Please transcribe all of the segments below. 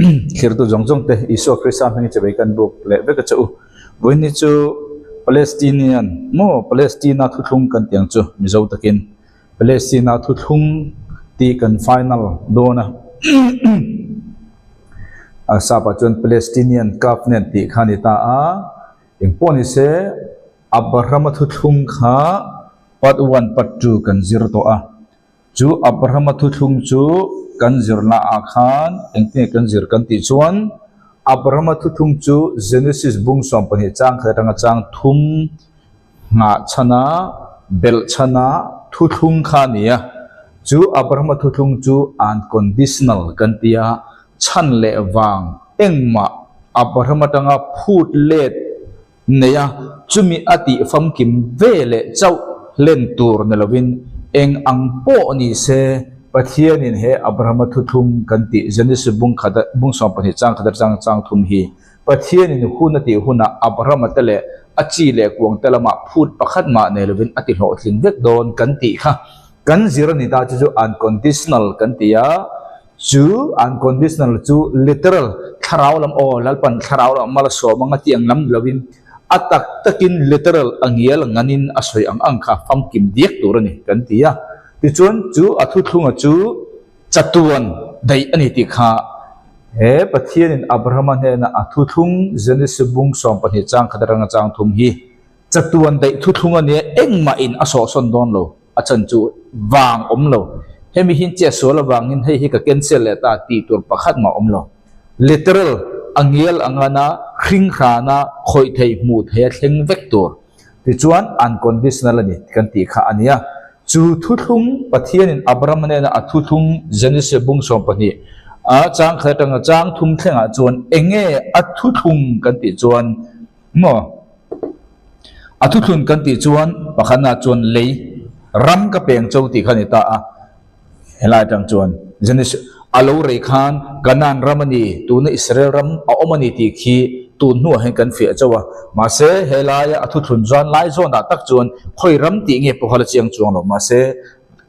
Thlirtu zawng zawng te Isua Krista hming chawei kan buk leh vek a che u. Vawiin hi chu Palestinian maw Palestina thuthlung kan tih ang chu Mizo takin Palestina thuthlung tih kan final dawn a. A sap ah chuan Palestinian Covenant tih kha a ni ta a. Engpawh ni se Abrahama thuthlung kha part one part two kan zir tawh a. Chu Abrahama thuthlung chu kan zirna ah khan engtinge kan zir kan tih chuan Abrahama thuthlung chu Genesis bung 12 chang khat atanga chang thum nghah chhana belh chhana thuthlung kha a ni a. Chu Abrahama thuthlung chu unconditional kan ti a, chhan leh vang engmah Abraham atanga phut let nei a, chumi a tih famkim ve leh chauh hlen tur ni lovin eng ang pawh ni se Pathianin he Abrahama thuthlung kan tih Genesis bung khat bung 12 chang khat atang chang thum hi Pathianin hun a tih hunah Abrahama te leh a chi leh kuang te lamah phut pakhat mah nei lovin a ti hlawhtling vek dawn kan tih kha kan zir a ni ta chu chu unconditional kan ti a. Chu unconditional chu literal, thlarau lam aw, Lalpan thlarau lam malsawm anga tih ang lam ni lovin a tak takin literal a ngial nganin a sawi ang ang kha famkim diak tur a ni kan ti a. Tichuan chu a thuthlunga chu chatuan daih a ni tih kha he Pathianin Abrahama hnena a thuthlung Genesis bung 12 chang khat atanga chang thum hi chatuan daih thuthlung a nia engmahin a sawhsawn dawn lo. A chan chu vang awm lo. Hemi hin che sual avangin hei hi ka cancel leh ta tih tur pakhat mah awm lo. Literal, a ngial angana hring hrana khawih theih hmuh theih a thleng vek tur. Tichuan unconditional a ni kan tih kha a nia. Chu thuthlung Pathianin Abraham hnena a thuthlung Genesis bung 12 a chang khat atanga chang thum thlengah chuan enge a thuthlung kan tih chuan Maw? A thuthlun kan tih chuan pakhatna chuan lei ram ka peng cho tih kha a ni ta a. Helai atang chuan Genesis a lo rei khan Canaan ram a ni, tuna Israel ram a awm a ni tih khi tun hnuah hian kan fiah chauh a. Mahse helaia a thuthlun chuan lai zawnah tak chuan khawi ram tih nge pawh kha la chiang chuang lo. Mahse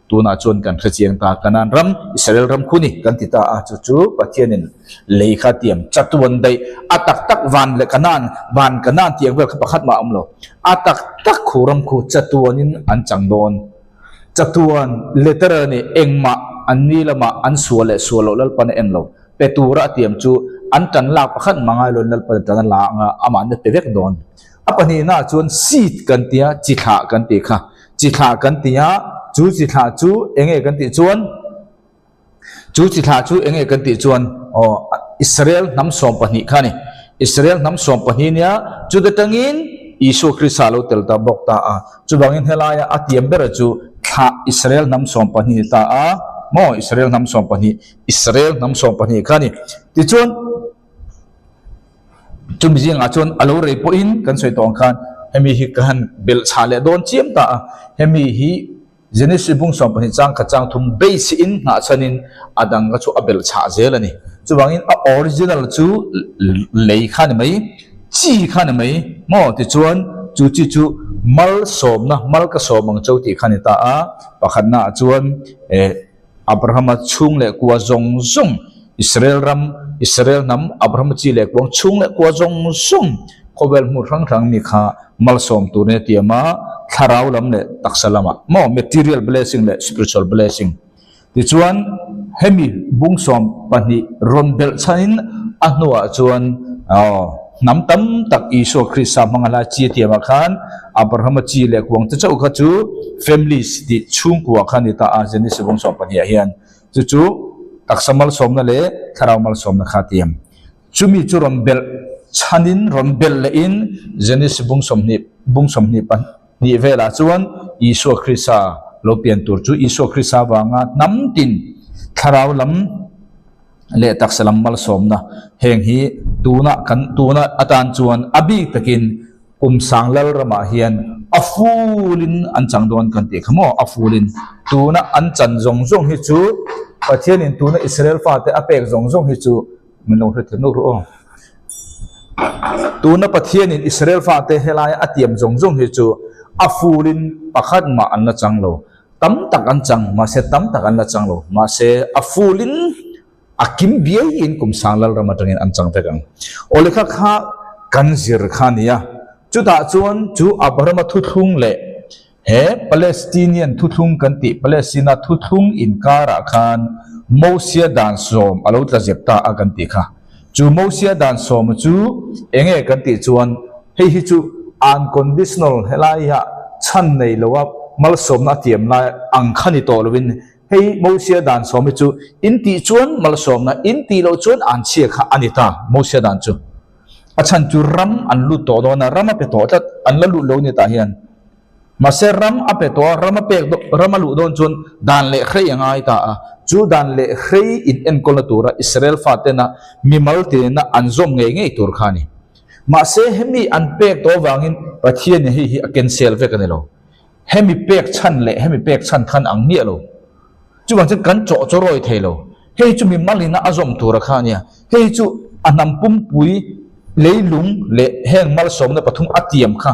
Tunah chuan kan hre chiang ta, Kanaan ram, Israel ram khu ni kan ti ta a, chu chu Pathianin lei kha tiam chatuan daih, a tak tak van leh Kanaan, van Kanaan tiang vel kha pakhat mah a awm lo, a tak tak khu ram khu chatuanin an chang dawn. Chatuan literal a ni, engmah an ni lamah an sual leh sual loh Lalpan a en lo, pe tura a tiam chu an tan lak pakhat mah ngai loin Lalpan a tan a la anga amah an la pe vek dawn. A pahnihnaah chuan seed kan tia, chi thlah kan tih kha. Chi thlah kan ti a, chu chi thlah chu eng nge kan tih chuan, chu chi thlah chu eng nge kan tih chuan, aw Israel hnam 12 kha a ni. Israel hnam 12 nia chuta tangin Isua Krista lo tel ta bawk ta a. Chuvangin helaia a tiam bera chu thlah Israel hnam 12 ni ta a, maw Israel hnam 12, Israel hnam 12 kha a ni. Tichuan. Chumi zingah chuan a lo rei pawhin kan sawi tawh ang khan hemi hi ka han belh chhah leh dawn chiam ta a, hemi hi Genesis bung 12 chang khat chang thum base in nghah chhanin a dang kha chu a belh chhah zel a ni. Chuvangin a original chu lei kha a ni mai, chi kha a ni mai maw? Tichuan chu chi chu malsawmna, mal ka sawm ang cheu tih kha a ni ta a, pakhatnaah chuan eh. Abrahama chhung leh kua zawng zawng, Israel ram, Israel hnam, Abrahama chi leh kuang chhung leh kua zawng zawng, khawvel hmun hrang hrang mi kha malsawm turin a tiam a, thlarau lam leh taksa lamah maw, material blessing leh spiritual blessing. Tichuan, hemi bung 12 rawn belh chhanin a hnuah chuan aw, hnam tam tak Isua Krista hmanga lai chi a tiamah khan Abrahama chi leh kuang te chauh kha chu families tih chhungkua kha a ni ta a, Genesis bung 12 ah hian chu chu taksa malsawmna leh thlarau malsawmna kha a tiam. Chumi chu rawn belh chhanin rawn belh lehin Genesis bung 20 bung 22 velah chuan Isua Krista lo pian tur chu Isua Krista vanga hnam tin thlarau lam leh taksa lam malsawmna heng hi tuna kan tuna atan chuan a bik takin kum sang lal ramah hian a fulin an chang dawn kan tih kha maw a fulin tuna an chan zawng zawng hi chu Pathianin tuna Israel fate a pek zawng zawng hi chu min lo hre thiam lo ru aw tuna Pathianin Israel fate helaia a tiam zawng zawng hi chu a fulin pakhat mah an la chang lo tam tak an chang mahse tam tak an la chang lo mahse a fulin. A kim biaiin kum sang lalram atangin an chang vek ang. Aw lehkha kha kan zir kha a ni a. Chutah chuan chu Abrahama thuthlung leh he Palestinian thuthlung kan tih Palestina thuthlung inkarah khan Mosia dan sawm a lo tla zep ta a kan tih kha. Chu Mosia dan sawma chu enge kan tih chuan hei hi chu unconditional helai ah chhan nei loa malsawmna a tiam lai ang kha ni tawh loin Hei Mosia dan sawm hi chu in tih chuan malsawmna, in tih loh chuan an chhia kha a ni ta, Mosia dan chu. A chhan chu ram an lut tawh dawn a, ram a pe tawh tlat, an la lut lo ni tah hian. Mahse ram a pe tawh a, ram a pek ram a luh dawn chuan dan leh hrei a ngai ta a, chu dan leh hrei in enkawlna tura Israel fatena mimal tinena an zawm ngei ngei tur kha a ni. Mahse hemi an pek tawh avangin Pathianin hei hi a cancel vek a ni lo. Hemi pek chhan leh hemi pek chhan khan ang miah lo. Chuvang chuan kan chawh chaw rawi thei lo. Hei chu mi malina a zawm tur a kha a nia. Hei chu a hnam pumpui leilung leh heng malsawmna pathum a tiam kha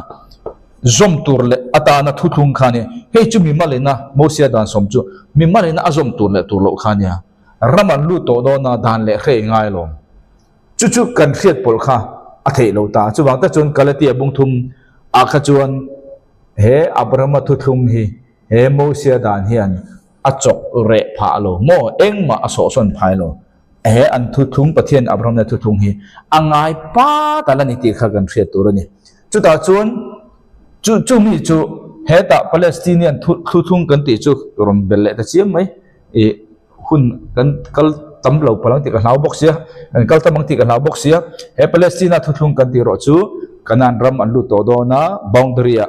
zawm tur leh atana thuthlung kha a nia. Hei chu mi malina Mosia dan sawm chu mi malina a zawm tur leh tur loh kha a nia. Ram an lut tawh dawn a dan leh hrei ngai lo. Chu chu kan hriat pawlh kha a theih lo ta. Chuvang tak chuan Galatia bungthum ah kha chuan He Abrahama thuthlung hi he Mosia dan hian a chawk reh phah lo maw? Engmah a sawhsawn phai lo. He an thuthlung, Pathian Abraham nen thuthlung hi a ngai pat a la ni tih kha kan hriat tur a ni. Chutah chuan chu chumi chu hetah Palestinian thuthlung kan tih chu rawn belh leh ta chiam mai. Ih hun kan kal tam lo palh ang tih ka hlau bawk sia, kan kal tam ang tih ka hlau bawk sia. He Palestina thuthlung kan tih erawh chu Canaan ram an lut tawh dawn a, boundary ah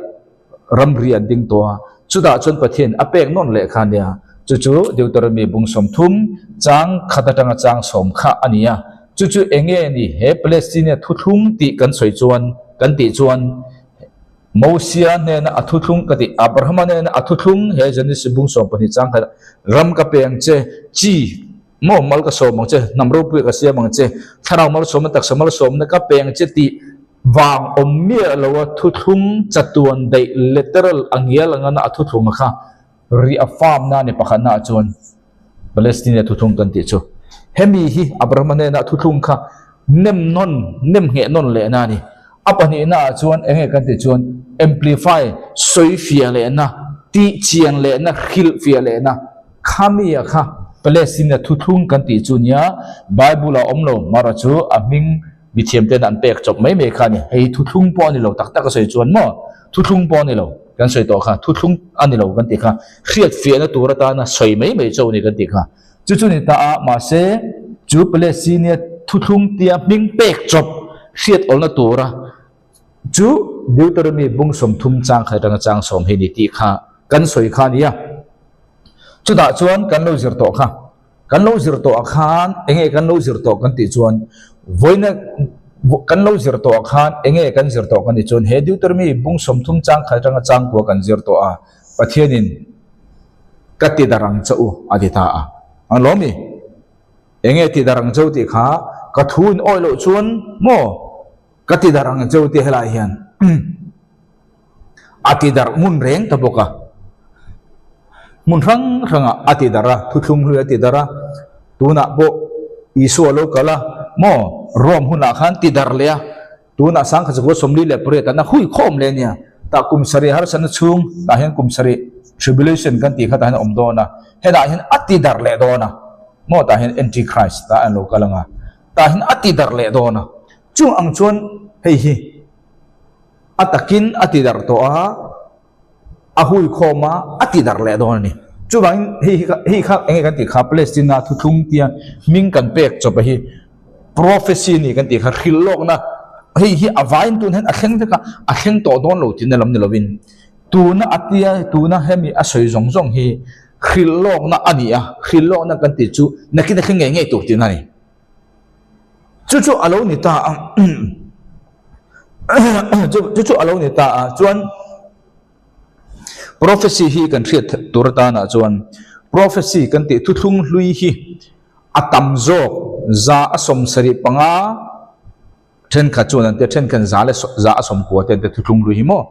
ramri an ding tawh a, chutah chuan Pathian a pek nawn leh kha a nia. Chu chu Deuteronomy bung 30 chang khat atanga chang 10 kha a ni a. Chu chu eng nge ni he Palestina thuthlung tih kan sawi chuan kan tih chuan Mosia hnena a thuthlung ka tih, Abrahama hnena a thuthlung he Genesis bung 12 chang khat ram ka pe ang che, chi maw mal ka sawm ang che, hnam ropui ka siam ang che, thlarau malsawmna taksa malsawmna ka pe ang che tih vang awm miah loa thuthlung chatuan daih literal a ngial angana a thuthlung a kha ri a farm na ni pakhatna ah chuan Palestine thuthlung kan tih chu hemi hi Abrahama hnena thuthlung kha nem nawn nem ngheh nawn leh na a ni. A pahnihna ah chuan eng nge kan tih chuan amplify sawi fiah lehna tih chian lehna hrilh fiah lehna khami ah kha Palestine thuthlung kan tih chu nia Bible ah awm lo mara chu a hming Mithiam ten an pek chawp mai mai kha a ni. Hei hi thuthlung pawh a ni lo tak tak a sawi chuan maw? Thuthlung pawh a ni lo kan sawi tawh kha. Thuthlung a ni lo kan tih kha. Hriat fiahna tur atana sawi mai mai chauh a ni kan tih kha. Chu chu ni ta a, mahse chu Palestinia thuthlung tia hming pek chawp hriat awlna tura chu Deuteronomy bung 30 chang khat atanga chang 10 hi ni tih kha kan sawi kha a nia. Chutah chuan kan lo zir tawh kha. Kan lo zir tawh ah khan enge kan lo zir tawh kan tih chuan vawiina kan lo zir tawh ah khan enge kan zir tawh kan tih chuan he Deuteronomy bung 30 chang khat atanga chang kua kan zir tawh a Pathianin ka ti darh ang che u a ti ta a. Ang lo mi? Enge ti darh ang che u tih kha ka thu in awih loh chuan maw ka ti darh ang che u tih helai hian A ti darh hmun reng ta bawk a. Hmun hrang hrangah a ti darh a, thuthlung hlui a ti darh a. Tunah pawh Isua lo kal a, maw Rome hunah khan ti darh leh a. Tunah 1948 an a hui khawm leh a nia. Tah kum sarih harsatna chhung tah hian kum sarih tribulation kan tih kha tah hian a awm dawn a. Hetah hian a ti darh leh dawn a, maw tah hian antichrist tah an lo kal ang a. Tah hian a ti darh leh dawn a. Chung ang chuan hei hi. A takin a ti darh tawh a, a hui khawm a, a ti darh leh dawn a ni. Chuvangin hei hi hei kha eng nge kan tih kha Palestina thuthlung tia hming kan pek chawp a hi prophecy a ni kan tih kha hrilh lawkna hei hi a vaiin tun hian a thleng vek a, a thleng tawh dawn lo tihna lam ni lovin tuna a tia tuna hemi a sawi zawng zawng hi hrilh lawkna a ni a, hrilh lawkna kan tih chu nakin a thleng ngei ngei tur tihna a ni. Chu chu a lo ni ta a chu chu a lo ni ta a chuan prophecy hi kan hriat tur atana chuan prophecy kan tih thuthlung hlui hi a tam zawk 175 thenkhat chuan an tia thenkhat za leh 190 te an tia thuthlung hlui hi maw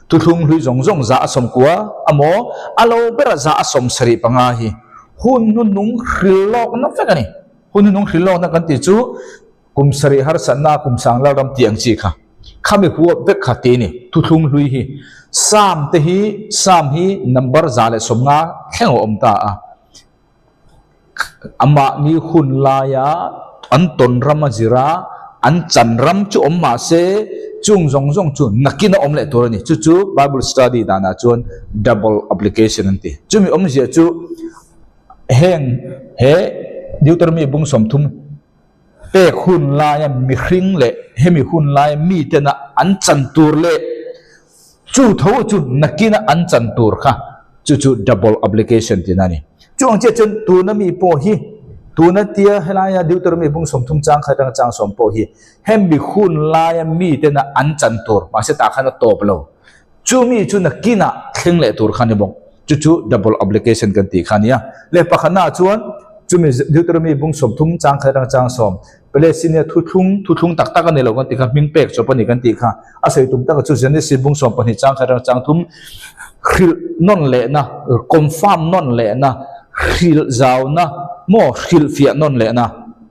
thuthlung hlui zawng zawng 190 amaw a lo bera 175 hi hun hnuhnung hrilh lawkna vek a ni. Hun hnung hrilh lawkna kan tih chu kum sarih harsatna kum sang lal ram tih ang chi kha. Khami huap vek kha ti a ni. Thuthlung hlui hi Psalm te hi Psalm hi number 150 thleng a awm ta a. Amahni hun laia an tawn ram a zir a, an chan ram chu awm mah se chung zawng zawng chu nakin a awm leh tur a ni. Chu chu Bible study danah chuan double application an ti. Chumi awmzia chu heng he Deuteronomy bung 30 pek hun laia mihring leh hemi hun laia mitena an chan tur leh chu tho chu nakina an chan tur kha chu chu double application tihna a ni. Chu ang chiah chuan tuna mi pawh hi tuna tia helaia Deuteronomy bung 30 chang khat atanga chang 10 pawh hi hemi hun laia mitena an chan tur mahse tah khan a tawp lo. Chu mi chu nakinah thleng leh tur kha a ni bawk. Chu chu double obligation kan tih kha a ni a. Leh pakhatnaah chuan chumi Deuteronomy bung 30 chang khat atanga chang 10, Palestine thuthlung, thuthlung tak tak a ni lo kan tih kha, hming pek chawp a ni kan tih kha. A sawi tum taka chu Genesis bung 12 chang khat atanga chang 3 hrilh nawn lehna, confirm nawn lehna, hrilh zauna maw hrilhfiah nawn lehna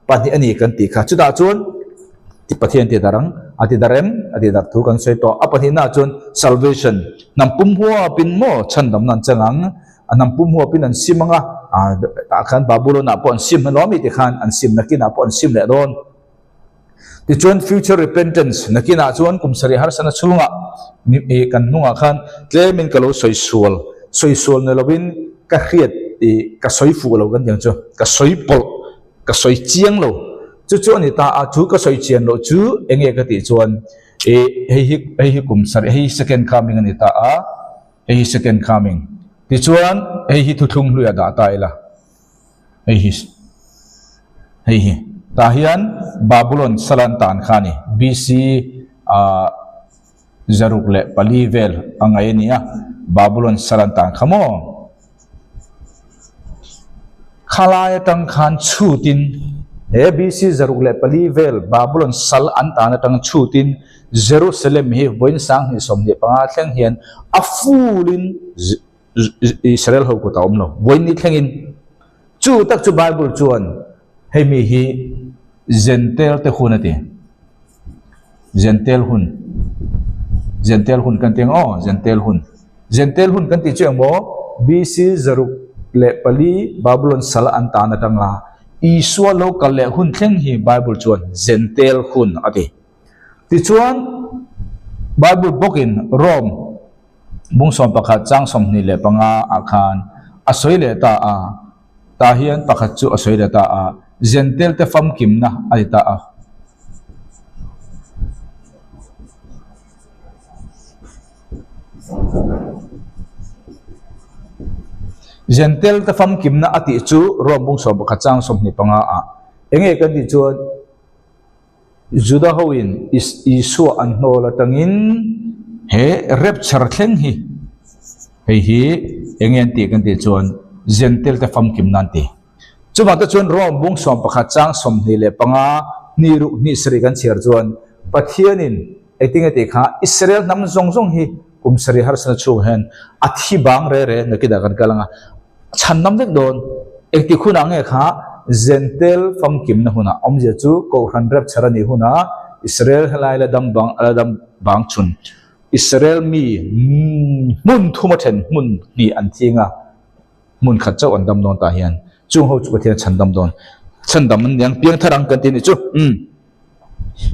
pahnih a ni kan tih kha. Chutah chuan Ti Pathian ti darh ang, a ti darh em? A ti darh thu kan sawi tawh. A pahnihnaah chuan salvation, hnam pum huapin maw chhandamna an chang ang, a hnam pum huapin an sim ang a, tah khan Babulon-ah pawh an sim hlawm a mi tikhan an sim nakinah pawh an sim leh dawn. Tichuan future repentance, nakinah chuan kum sarih harsatna chhungah kan hnungah khan tlemin ka lo sawi sual, sawi sual ni lovin ka hriat ka sawi fuh lo kan ti ang chu, ka sawi pawlh. Ka sawi chiang lo. Chu chu a ni ta a, chu ka sawi chian loh chu eng nge ka tih chuan ih hei hi hei hi kum sarih hei hi second coming a ni ta a, hei hi second coming. Tichuan hei hi thuthlung hlui a dah ta ila, hei hi hei hi tah hian Babulon salan tan kha a ni BC ah 604 vel a ngaih a ni a, Babulon salan tan kha maw? Khalai atang khan chhutin he BC 604 vel Babulon sal an tan atang chhutin Jerusalem hi vawiin 2025 thleng hian a full in Israel ho kut a awm lo vawiin ni thlengin. Chu tak chu Bible chuan hei mi hi Gentile te hun a ti. Gentile hun. Gentile hun kan ti ang aw, Gentile hun. Gentile hun kan tih chu eng maw? BC 604 Babylon sal an tan atanga Isua lo kal leh hun thleng hi Bible chuan Gentile hun a ti. Tichuan, Bible bawkin Rome bung 11 chang 25 ah khan a sawi leh ta a, tah hian pakhat chu a sawi leh ta a, Gentile te famkimna a ti ta a. Gentile te famkimna a tih chu Rome bung 11 chang 25 ah eng nge kan tih chuan Juda hoin Isua an hnawl atangin he rapture thleng hi hei hi eng nge an tih kan tih chuan Gentile te famkimna an ti. Chuvang te chuan Rome bung 11 chang 25 hnih ruk hnih sarih kan chhiar chuan Pathianin engtin nge tih kha Israel hnam zawng zawng hi kum sarih harsatna chhung hian a thi bang re re nakinah kan kal ang a, chhan nam vek dawn. Engtik hunah nge kha Gentile famkimna hunah awmzia chu Kohhran rapture a nih hunah Israel helai la dam bang la dam bang chhun Israel mi hmun thum a then hmun hnih an thing a. Hmun khat chauh an dam dawn tah hian chung ho chu Pathian chhan dam dawn. Chhan dam an ni ang, piang thar ang kan ti a nih chu. Umm.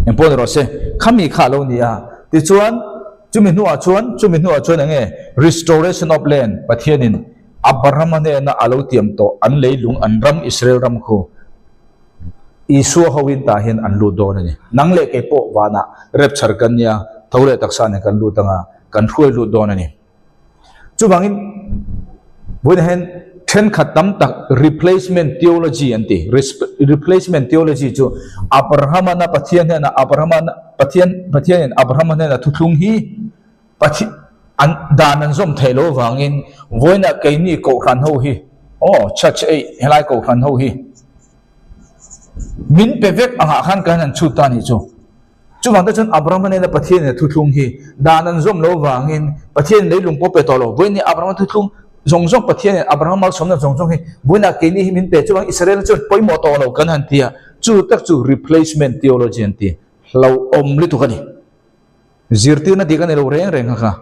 Eng pawh ni rawh se, khami kha a lo ni a. Tichuan, chumi hnuah chuan, chumi hnuah chuan eng nge restoration of land, Pathianin Abrahama hnena a lo tiam tawh an leilung, an ram Israel ram khu Isua hoin tah hian an lut dawn a ni. Nang leh kei pawh vanah rapture kan nia, tho leh taksa nen kan lut anga kan hruai lut dawn a ni. Chuvangin vawiinah hian thenkhat tam tak replacement theology an ti. Replacement theology chu Abraham-a Pathian hnenah Abraham-a Pathian Pathianin Abraham-a hnenah thuthlung hi Pathian an dan an zawm theih loh avangin vawiinah keini kohhran ho hi aw church ei helai kohhran ho hi min pe vek angah khan kan han chhut ta a nih chu. Chuvang te chuan Abrahama nena Pathian ina thuthlung hi dan an zawm lo vangin Pathian leilung pawh pe tawh lo. Vawiin ni Abrahama thuthlung. Zawng zawng Pathianin Abraham malsawmna zawng zawng hi vawiinah keini hi min pe chuang Israel chuan pawimawh tawh lo kan han ti a, chu tak chu replacement theology an ti. Hlauhawm lutuk a ni. Zirtirna dik a ni lo reng reng kha kha.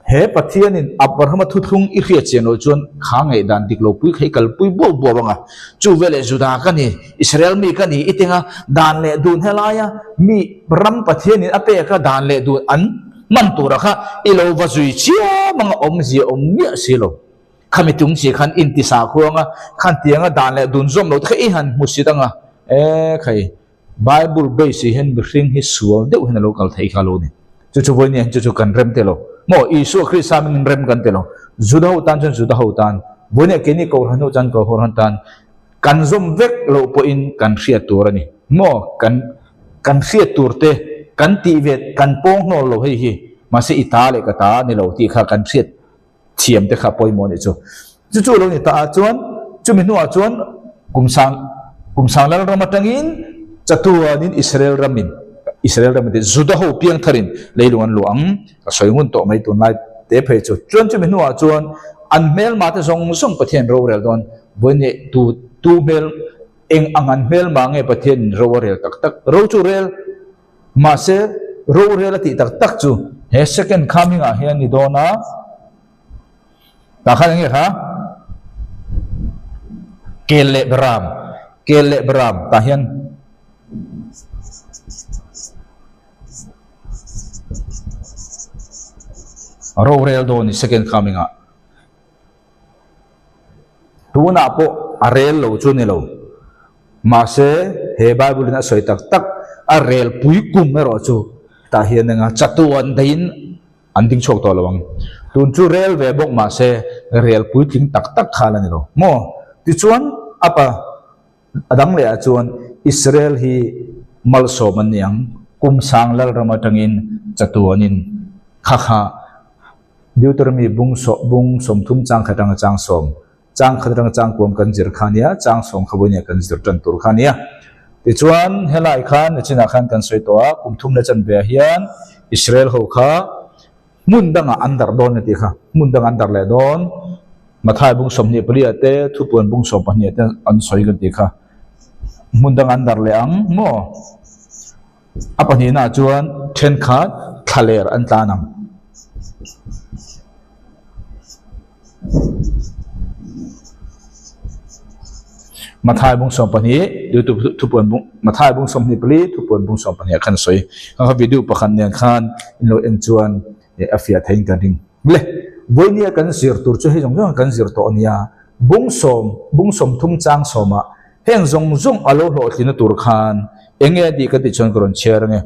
He Pathianin Abrahama thuthlung i hriat chian loh chuan kha ngaihdan dik lo pui kha i kalpui buau buau ang a. Chu veleh Juda ka ni, Israel mi ka ni i tinga dan leh dun helaia mi ram Pathianin a pek a dan leh dun an hman tura kha i lo va zui chiam anga awmzia awm miah si lo. Khami tum chi khan inti sakhua anga khan tianga dan leh dun zawm lo te kha i han hmu sit anga e khai Bible base hi hian mihring hi sual deuh hian a lo kal thei kha lo ni. Chu chu vawiin hian chu chu kan rem te lo. Maw Isua Krista mingin rem kan ti lo. Juda ho tan chuan Juda ho tan, vawiin ah keini Kohhran ho chuan Kohhran tan kan zawm vek loh pawhin kan hriat tur a ni. Maw kan kan hriat tur te kan tih ve kan pawng hnawl lo hei hi mahse i ta leh ka ta a ni lo tih kha kan hriat thiam te kha pawimawh a nih chu. Chu chu lo ni ta ah chuan chumi hnuah chuan kum sang kum sang lal ram atangin chatuanin Israel ramin Israel ramin te Juda ho piang tharin leilung an luah ang ka sawi ngun tawh mai tunlai te phei chu. Chuan chumi hnuah chuan an hmelma te zawng zawng Pathian rorel dawn vawiin tu tu hmel eng ang an hmelma nge Pathian ro a rel tak tak ro chu rel Mahse, rorel a tih tak tak chu he second coming ah hian ni dawn a, tah khan eng nge kha? Kel leh Beram, kel leh Beram tah hian rorel dawn ni second coming ah. Tunah pawh a rel lo chu ni lo. Mahse, he Bible in a sawi tak tak, a rel pui kum erawh chu tah hian eng a chatuan daihin an ding chhuak tawh lo ang. Tun chu rel ve bawk mahse, rel puitling tak tak kha la ni lo maw? Tichuan, apa a dang leh ah chuan Israel hi malsawm an ni ang, kum sang lalram atangin chatuanin kha kha Deuteronomy bung bung 30 chang khat atanga chang 10, chang khat atanga chang kuam kan zir kha nia, chang 10 kha vawinia kan zir tan tur kha nia. Tichuan, helai khan nachinah khan kan sawi tawh a, kum thum la chan ve ah hian Israel ho kha hmun dangah an darh dawn a tih kha, hmun dangah an darh leh dawn. Mathai bung 24 ah te, Thupuan bung 12 ah te an sawi kan tih kha. Hmun dangah an darh leh ang maw? A pahnihnaah chuan thenkhat thlaler an tlan ang. Mathai bung 12 thupuan bung Mathai bung 24 thupuan bung 12 ah khan a sawi. Kha kha video pakhat nen khan in lo en chuan a fiah theiin ka ring. Le, vawinia kan zir tur chu hei zawng zawng kan zir tawh a nia. Bung sawm, bung 30 chang sawmah heng zawng zawng a lo hlawhtlina tur khan eng nge a tih ka tih chuan ka rawn chhiar ange.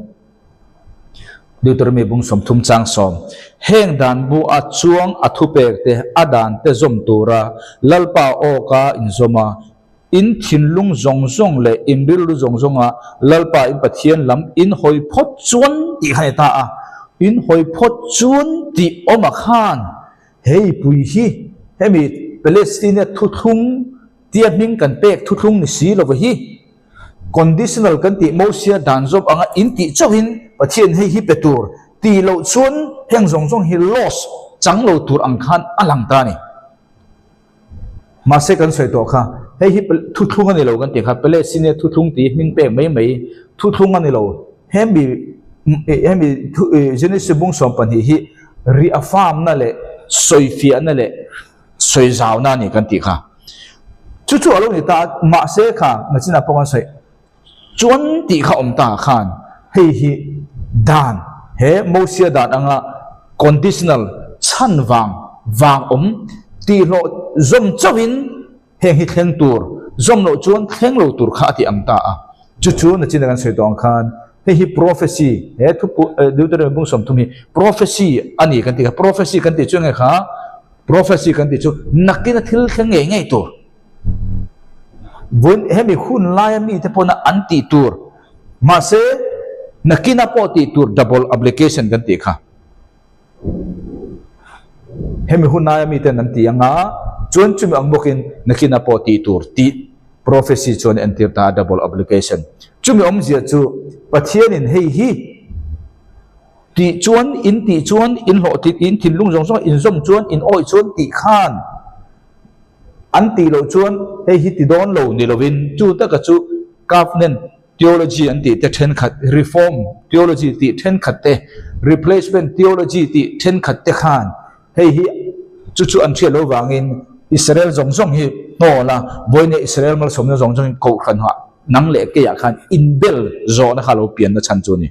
Deuteronomy bung 30 chang 10, Heng dan bu a chuang a thupek te a dan te zawm tura Lalpa awka inzawm a, In thinlung zawng zawng leh in rilru zawng zawnga Lalpa in Pathian lam in hawi phawt chuan tih kha ni ta a. In hawi phawt chuan tih awm ah khan hei pui hi hemi Palestine thuthlung tia hming kan pek thuthlung ni si lova hi conditional kan tih Mosia dan zawm anga in tih chauhin Pathian hei hi pe tur tih loh chuan heng zawng zawng hi loss chang lo tur ang khan a lang ta a ni. Mahse kan sawi tawh kha, hei hi thuthlung a ni lo kan tih kha, Palestine thuthlung tih hming pek mai mai thuthlung a ni lo. Hemi hemi Genesis bung 12 hi ri a famna leh sawifiahna leh sawizauna a ni kan tih kha. Chu chu a lo ni ta a, mahse kha nachinah pawh kan sawi chuan tih kha awm ta khan hei hi dan he Mosia dan anga conditional chhan vang vang awm tih hlawh zawm chauhin heng hi thleng tur zawm loh chuan thleng lo tur kha a ti ang ta a. Chu chu nachin a kan sawi tawh ang khan hei hi prophecy he thupu Deuteronomy bung 30 hi prophecy a ni kan tih kha prophecy kan tih chu enge kha prophecy kan tih chu nakin a thil thleng ngei ngei tur. Vawiin hemi hun laia mite pawhna an tih tur, mahse nakina pawh tih tur double application kan tih kha. Hemi hun laia miten an ti anga chuan chumi ang bawkin nakina pawh tih tur tih prophecy chuan entir ta a double application. Chumi awmzia chu Pathianin hei hi tih chuan in tih chuan in hlawhtlin in thinlung zawng zawng in zawm chuan in awih chuan tih khan. An tih loh chuan hei hi ti dawn lo ni lovin chu taka chu Covenant theology an tih te thenkhat, Reform theology tih thenkhat te, Replacement theology tih thenkhat te khan hei hi chu chu an hriat loh vangin Israel zawng zawng hi hnawl a, vawiin Israel malsawmna zawng zawng hi kohhran ah nang leh keiah khan inbel zawhna kha lo pianna chhan chu a ni.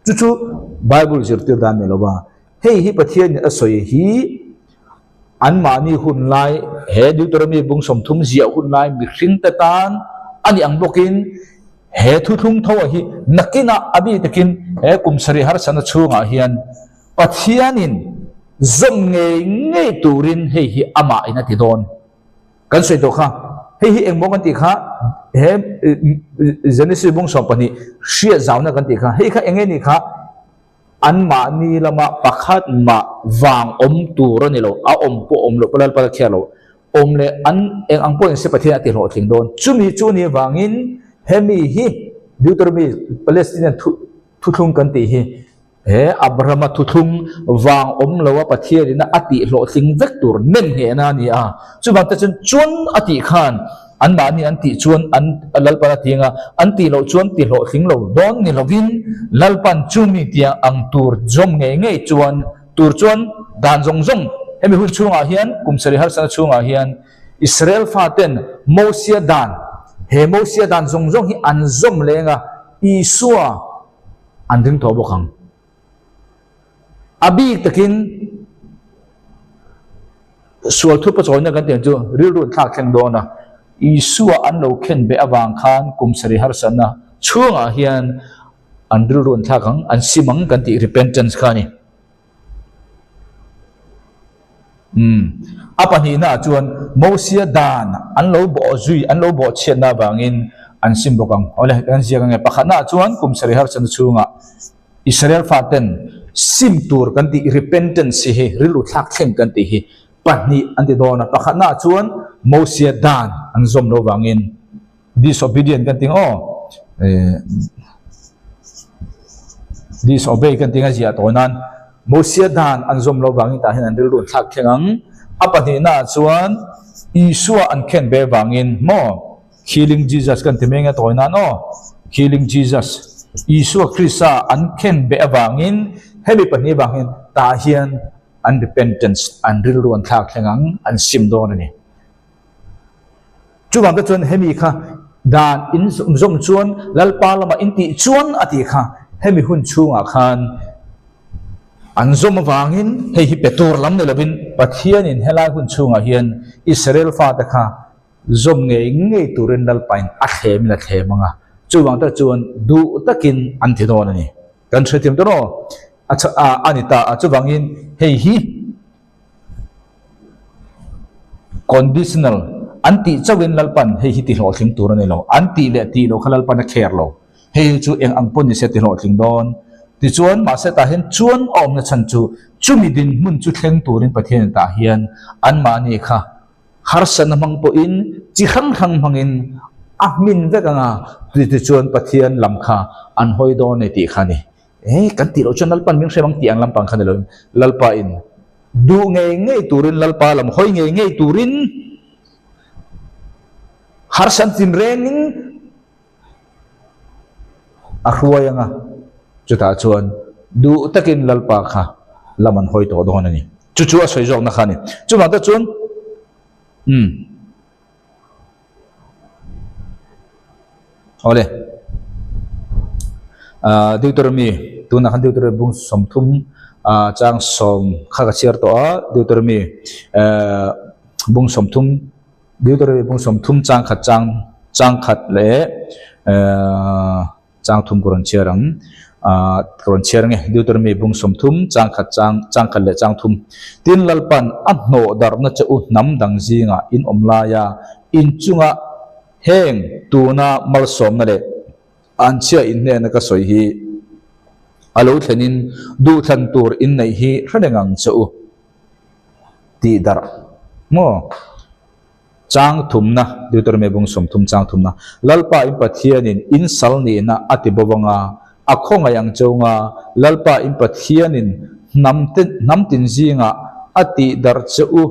Chu chu Bible zirtir dan ni lova hei hi Pathianin a sawi hi Anmahni hun lai, he Deuteronomy bung 30 ziah hun lai mihringte tan a nih ang bawkin he thuthlung tho ah hi nakinah a bi takin he kum sarih harsatna chhungah hian Pathianin zawm ngei ngei turin hei hi amahin a ti dawn. Kan sawi tawh kha, hei hi engmaw kan tih kha he Genesis bung 12 hriat zauna kan tih kha, hei kha eng nge nih kha? Anmahni lama pakhat mah vang awm tur a ni lo, a awm pawh awm loh, Lalpa la chhiar lo, awm leh an eng ang pawhin se Pathian a ti hlawhtling dawn. Chumi chu ni vangin hemi hi Deuteronomy Palestinian thu thuthlung kan tih hi he Abrahama thuthlung vang awm loa Pathianin a tih hlawhtling vek tur nem nghehna a ni a. Chuvang te chuan chuan a tih khan Anmahni an tih chuan an Lalpan a ti anga, an tih loh chuan ti hlawhtling lo dawn ni lovin Lalpan chumi tiang ang tur zawm ngei ngei chuan tur chuan dan zawng zawng hemi hun chhungah hian kum sarih harsatna chhungah hian Israel faten Mosia dan he Mosia dan zawng zawng hi an zawm leng a, Isua an ring tawh bawk ang. A bik takin sual thupa chawina kan tih ang chu rilru an thlak thleng dawn a, Isua an lo khen beh avang khan kum sarih harsatna chhungah hian an rilru an thlak ang, an sim ang kan tih repentance kha a ni. Umm. A pahnihnaah chuan Mosia dan an lo bawh zui, an lo bawh chhiatna avangin an sim bawk ang. Awle, kan ziak ange. Pakhatnaah chuan kum sarih harsatna chhungah Israel faten sim tur kan tih repentance hi rilru thlak thleng kan tih hi pahnih an ti dawn a, pakhatnaah chuan Mosia dan an zawm lo vangin disobedient kan ti aw disobey kan ti a ziah tawh nan Mosia dan an zawm lo vangin tah hian an rilru an thlak thleng ang. A pahnihnaah chuan Isua an khen ve vangin maw Killing Jesus kan ti mai nge tawi nan aw. Killing Jesus. Isua Krista an khen beh avangin hemi pahnih vangin tah hian an repentance an rilru an thlak thleng ang an sim dawn a ni. Chuvang te chuan hemi kha dan in zawm chuan Lalpa lamah in tih chuan a tih kha hemi hun chhungah khan an zawm avangin hei hi pe tur lam ni lovin Pathianin helai hun chhungah hian Israel fate kha Zawm ngei ngei turin Lalpain a thlemin a thlem ang a, chuvang tak chuan duh takin an ti dawn a ni. Kan hrethiam dawn aw, a a a ni ta a, chuvangin hei hi conditional an tih chauhin Lalpan hei hi ti hlawhtling tur a ni lo, an tih leh tih loh kha Lalpan a kher lo, hei hi chu eng ang pawh ni se ti hlawhtling dawn. Tichuan, mahse tah hian chuan a awmna chhan chu chumi dinhmun chu thleng turin Pathianin tah hian anmahni kha Harsatna hmang pawhin chi hrang hrang hmangin a hmin vek ang a, chutichuan Pathian lam kha an hawi dawn e tih kha a ni. E, kan tih loh chuan Lalpa'n min hrem ang tih ang lampang kha ni loin Lalpain duh ngei ngei turin Lalpa lam hawi ngei ngei turin harsat tinrengin a hruai ang a, chutah chuan duh takin Lalpa kha lam an hawi tawh dawn a ni. Chu chu a sawi zawkna kha a ni. Chuvang te chuan umm awle ah Deuteronomy tunah khan Deuteronomy bung 30 ah chang 10 kha ka chhiar tawh a Deuteronomy eh bung 30 Deuteronomy bung 30 chang khat chang chang khat leh ehh chang thum ka rawn chhiar ang ahh ka rawn chhiar ange Deuteronomy bung 30 chang khat chang chang khat leh chang thum tin Lalpan a hnawh darhna che u hnam dang zingah in awm laia inchunga heng tuna malsawmna leh anchhia inhnehna ka sawi hi a lo thlenin duhthlan tur inneih hi hre reng ang che u. Tih darh maw? Chang thumna, Deuteronomy bung 30 chang thumna, Lalpa in Pathianin in sal nihna a ti bo anga, a khawngaih ang cheu nga, Lalpa in Pathianin hnam te hnam tin zingah a tih darh che u.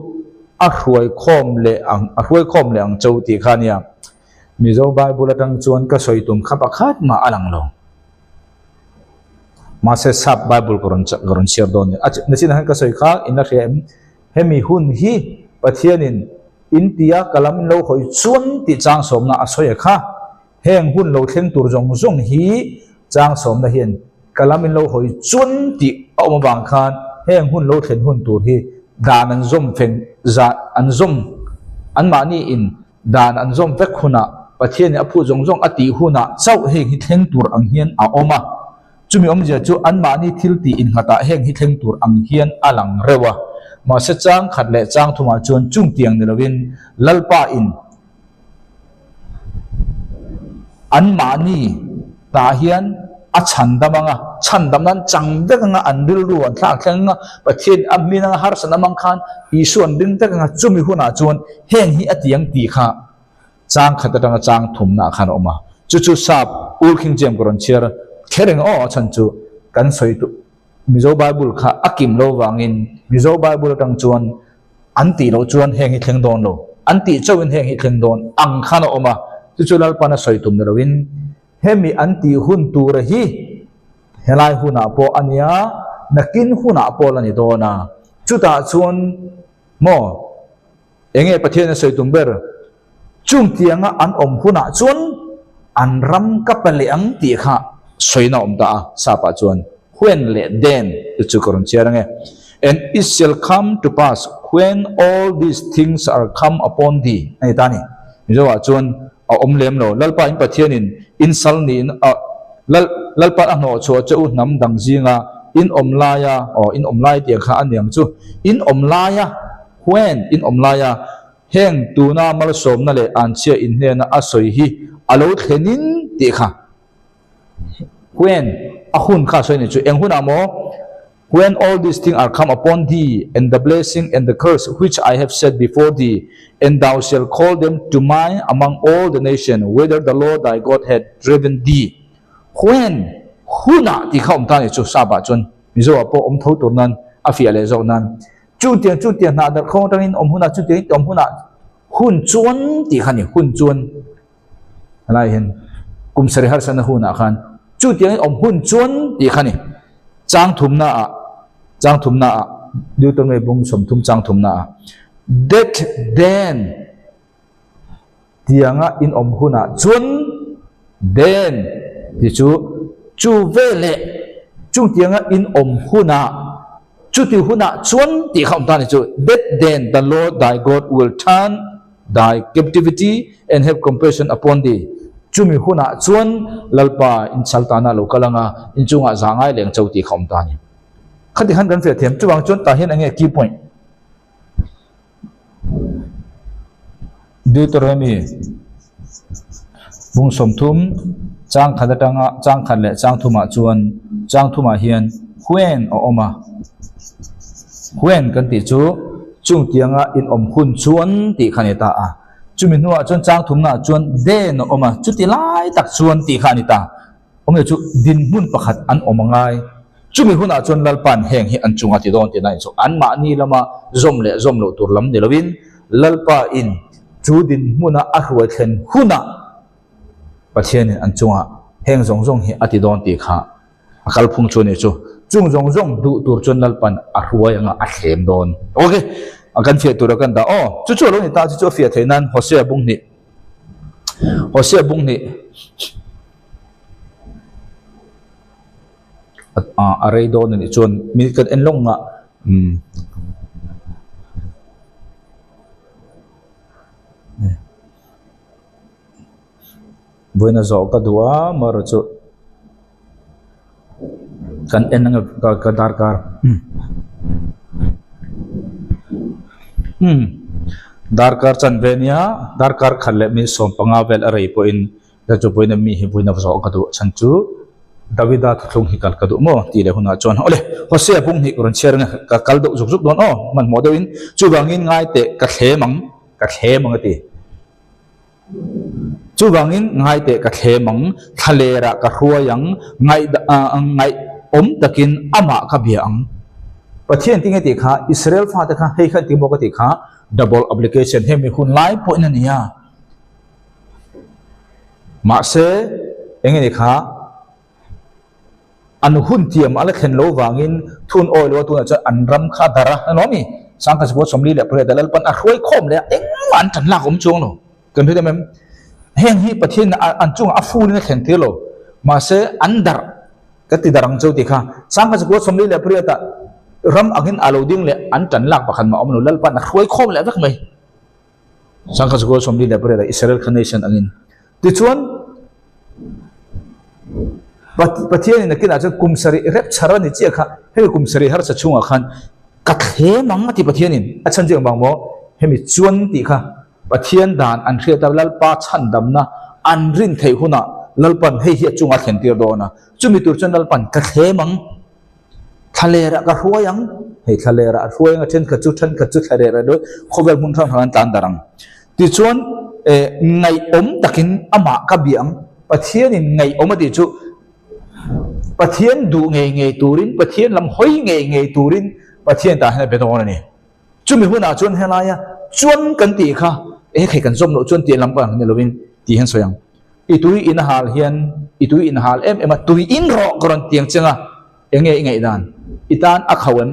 A hruai khawm leh ang, a hruai khawm leh ang cho tih kha a nia. Mizo Bible atang chuan ka sawi tum kha pakhat mah a lang lo. Mahse sap Bible ka rawn ka rawn chhiar dawn a ni. A chinah hian ka sawi kha in la hria em? Hemi hun hi Pathianin in tia ka lam in lo hawi chuan tih chang sawmna a sawi a kha. Heng hun lo thleng tur zawng zawng hi chang sawmna hian ka lam in lo hawi chuan tih a awm avang khan heng hun lo thlen hun tur hi dan an zawm feng zah an zawm anmahni in dan an zawm vek hunah Pathianin a phut zawng zawng a tih hunah chauh heng hi thleng tur ang hian a awm a. Chumi awmzia chu anmahni thil tih innghatah heng hi thleng tur ang hian a lang reuh a. Mahse chang khat leh chang thumah chuan chung tiang ni lovin Lalpa in Anmahni tah hian a chhandam ang a, chhandam nan chang vek ang a, an rilru an thlak thleng ang a, Pathian a hmin ang a, harsatna mang khan Isua an ring vek ang a, chumi hunah chuan heng hi a ti ang tih kha chang khat atanga chang thumna ah khan a awm a. Chu chu sap Old King James ka rawn chhiar kher eng aw a chhan chu kan sawi tu Mizo Bible kha a kim lo vangin Mizo Bible atang chuan An tih loh chuan heng hi thleng dawn lo, an tih chauhin heng hi thleng dawn ang khan a awm a, chu chu Lalpan a sawi tum ni loin hemi an tih hun tura hi helai hunah pawh a nia, nakin hunah pawh la ni dawn a, chutah chuan maw enge Pathian a sawi tum ber? Chung tianga an awm hunah chuan an ram ka pe leh ang tih kha sawina awm ta a, Sapa chuan when leh then te chu ka rawn chhiar ange. And it shall come to pass when all these things are come upon thee a ni ta a ni. Mizoah chuan a awm lem lo. Lalpa in Pathianin in sal niin a Lal Lalpa a hnawh chhuah che u hnam dang zinga in awm laia aw in awm lai tiang kha a niang chu in awm laia when in awm laia Heng tuna malsawmna leh anchhia inhnena a sawi hi a lo thlenin tih kha when a hun kha a sawi ni chu eng hunah maw? When all these things are come upon thee, and the blessing and the curse which I have set before thee, and thou shall call them to mind among all the nation whither the Lord thy God hath driven thee. When hunah tih kha awm ta ni chu Sap ah chuan Mizo ah pawh awm tho tur nan a fiah leh zawk nan Chutiang chutiang hna darh khawng atangin awm hunah chutiang in awm hunah hun chuan tih kha ni hun chuan helai hian kum sarih harsatna hunah khan chutiang in awm hun chuan tih kha ni chang thumna ah chang thumna ah Deuteronomy bung 30 chang thumna ah that then tianga in awm hunah chuan then tih chu chu veleh chung tianga in awm hunah chuti hunah chuan tih kha awm ta a ni chu that then the Lord thy God will turn thy captivity and have compassion upon thee chumi hunah chuan Lalpa in chal tana lo kal anga in chungah za ngai leng cho tih kha awm ta a ni. Khati khan kan fiah thiam chuvang chuan tah hian enge key point. Deuteronomy bung 30 chang khat atanga chang khat leh chang thumah chuan chang thumah hian when a awm a when kan tih chu chung tianga in awm hun chuan tih kha a ni ta a chumi hnuah chuan chang thumnaah chuan then a awm a chuti lai tak chuan tih kha a ni ta. Awmzia chu dinhmun pakhat an awm a ngai. Chumi hunah chuan Lalpa'n heng hi an chunga ti dawn tihna inchawh. Anmahni lama zawm leh zawm loh tur lam ni loin Lalpain chu dinhmuna a hruai thlen hunah Pathianin an chunga heng zawng zawng hi a ti dawn tih kha a kalphung chu a ni chu. Chung zawng zawng duh tur chuan Lalpa'n a hruai anga a thlem dawn. Ok, a kan fiah tura kan dah. Aw, chu chu a lo ni ta, chu chu a fiah theih nan Hosea bung hnih. Hosea bung hnih. A rei dawn a nih chuan mi kan en lawng a umm vawiin a zawh ka duh a amaherawhchu chu kan en ang e ka darkar umm darkar chanve ania darkar khat leh mi 15 vel a rei pawhin. Ka chu vawiin mi hi vawiin a zawh ka duh chhan chu Davida thuthlung hi kal ka duh maw tih leh hunah chuan awle Hosea bung hnih ka rawn chhiar ang e ka kal deuh zuk zuk dawn aw hmanhmawh deuhin chuvangin ngai teh ka thlem ang ka thlem ang a ti chuvangin ngai teh ka thlem ang thlalerah ka hruai ang ngaih ngaih awm takin amah ka bia ang. Pathian tinge tih kha Israel fate kha hei khan ti bawk a tih kha double application hemi hun lai pawhin a ni a. Mahse enge ni kha an hun tiam a la thlen lo vangin thun awi lo a tunah chuan an ram kha a darh a, a ni Sangkhat Sikul 48 a Lalpan a hruai khawm leh a engmah an tan lak awm chuang lo. Kan hre em em? Heng hi Pathian an chungah a fulin a thlen tir lo. Mahse an darh ka ti darh ang chu tih kha Sangkhat Sikul 48 ah ram angin a lo ding leh an tan lak pakhat mah awm lo Lalpan a hruai khawm leh vek mai. Sangkhat Sikul 48 ah Israel kha nation angin. Tichuan Pathianin nakinah chuan kum sarih rep chhar a ni chiah kha hemi kum sarih harsa chhungah khan ka thlem ang a ti Pathianin a chhan chu engvang maw hemi chuan tih kha Pathian dan an hriat a Lalpa chhandamna an rin theih hunah Lalpan hei hi a chunga thlen tir dawn a chumi tur chuan Lalpan ka thlem ang Thlalerah ka hruai ang, hei thlalerah a hruai ang a thenkhat chu thenkhat chu thlalerah dawi khawvel hmun hrang hrang an tlan darh ang. Tichuan eh ngaihawm takin amah ka bia ang, Pathianin ngaihawm a tih chu Pathian duh ngei ngei turin, Pathian lam hawi ngei ngei turin Pathian tah hian a be dawn a ni. Chumi hunah chuan helaia chuan kan tih kha eh hei kan zawm loh chuan tih lam pawh ang ni lovin tih hian sawi ang. I tui in hal hian i tui in hal em em a, tui in rawh ka rawn tiang cheng a, eng nge i ngaihdan? I tan a khauh em?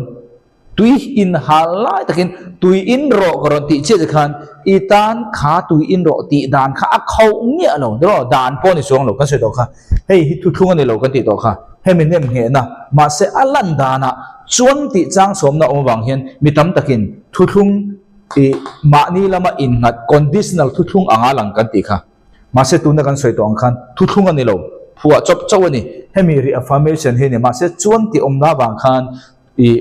Tui in hal lai takin tui in rawh ka rawn tih chiah che khan i tan kha tui in rawh tih dan kha a khauh miah lo, rawh dan pawh ni chuang lo kan sawi tawh kha. Hei hi thuthlung a ni lo kan tih tawh kha. Hemi nem nghehna mahse a lan danah chuan tih chang sawmna awm avang hian mi tam takin thuthlung ih mahni lama innghat conditional thuthlung anga lang kan tih kha. Mahse tuna kan sawi tawh ang khan thuthlung a ni lo, phuah chawp chauh a ni. Hemi reaffirmation hi a ni. Mahse chuan tih awmna avang khan ih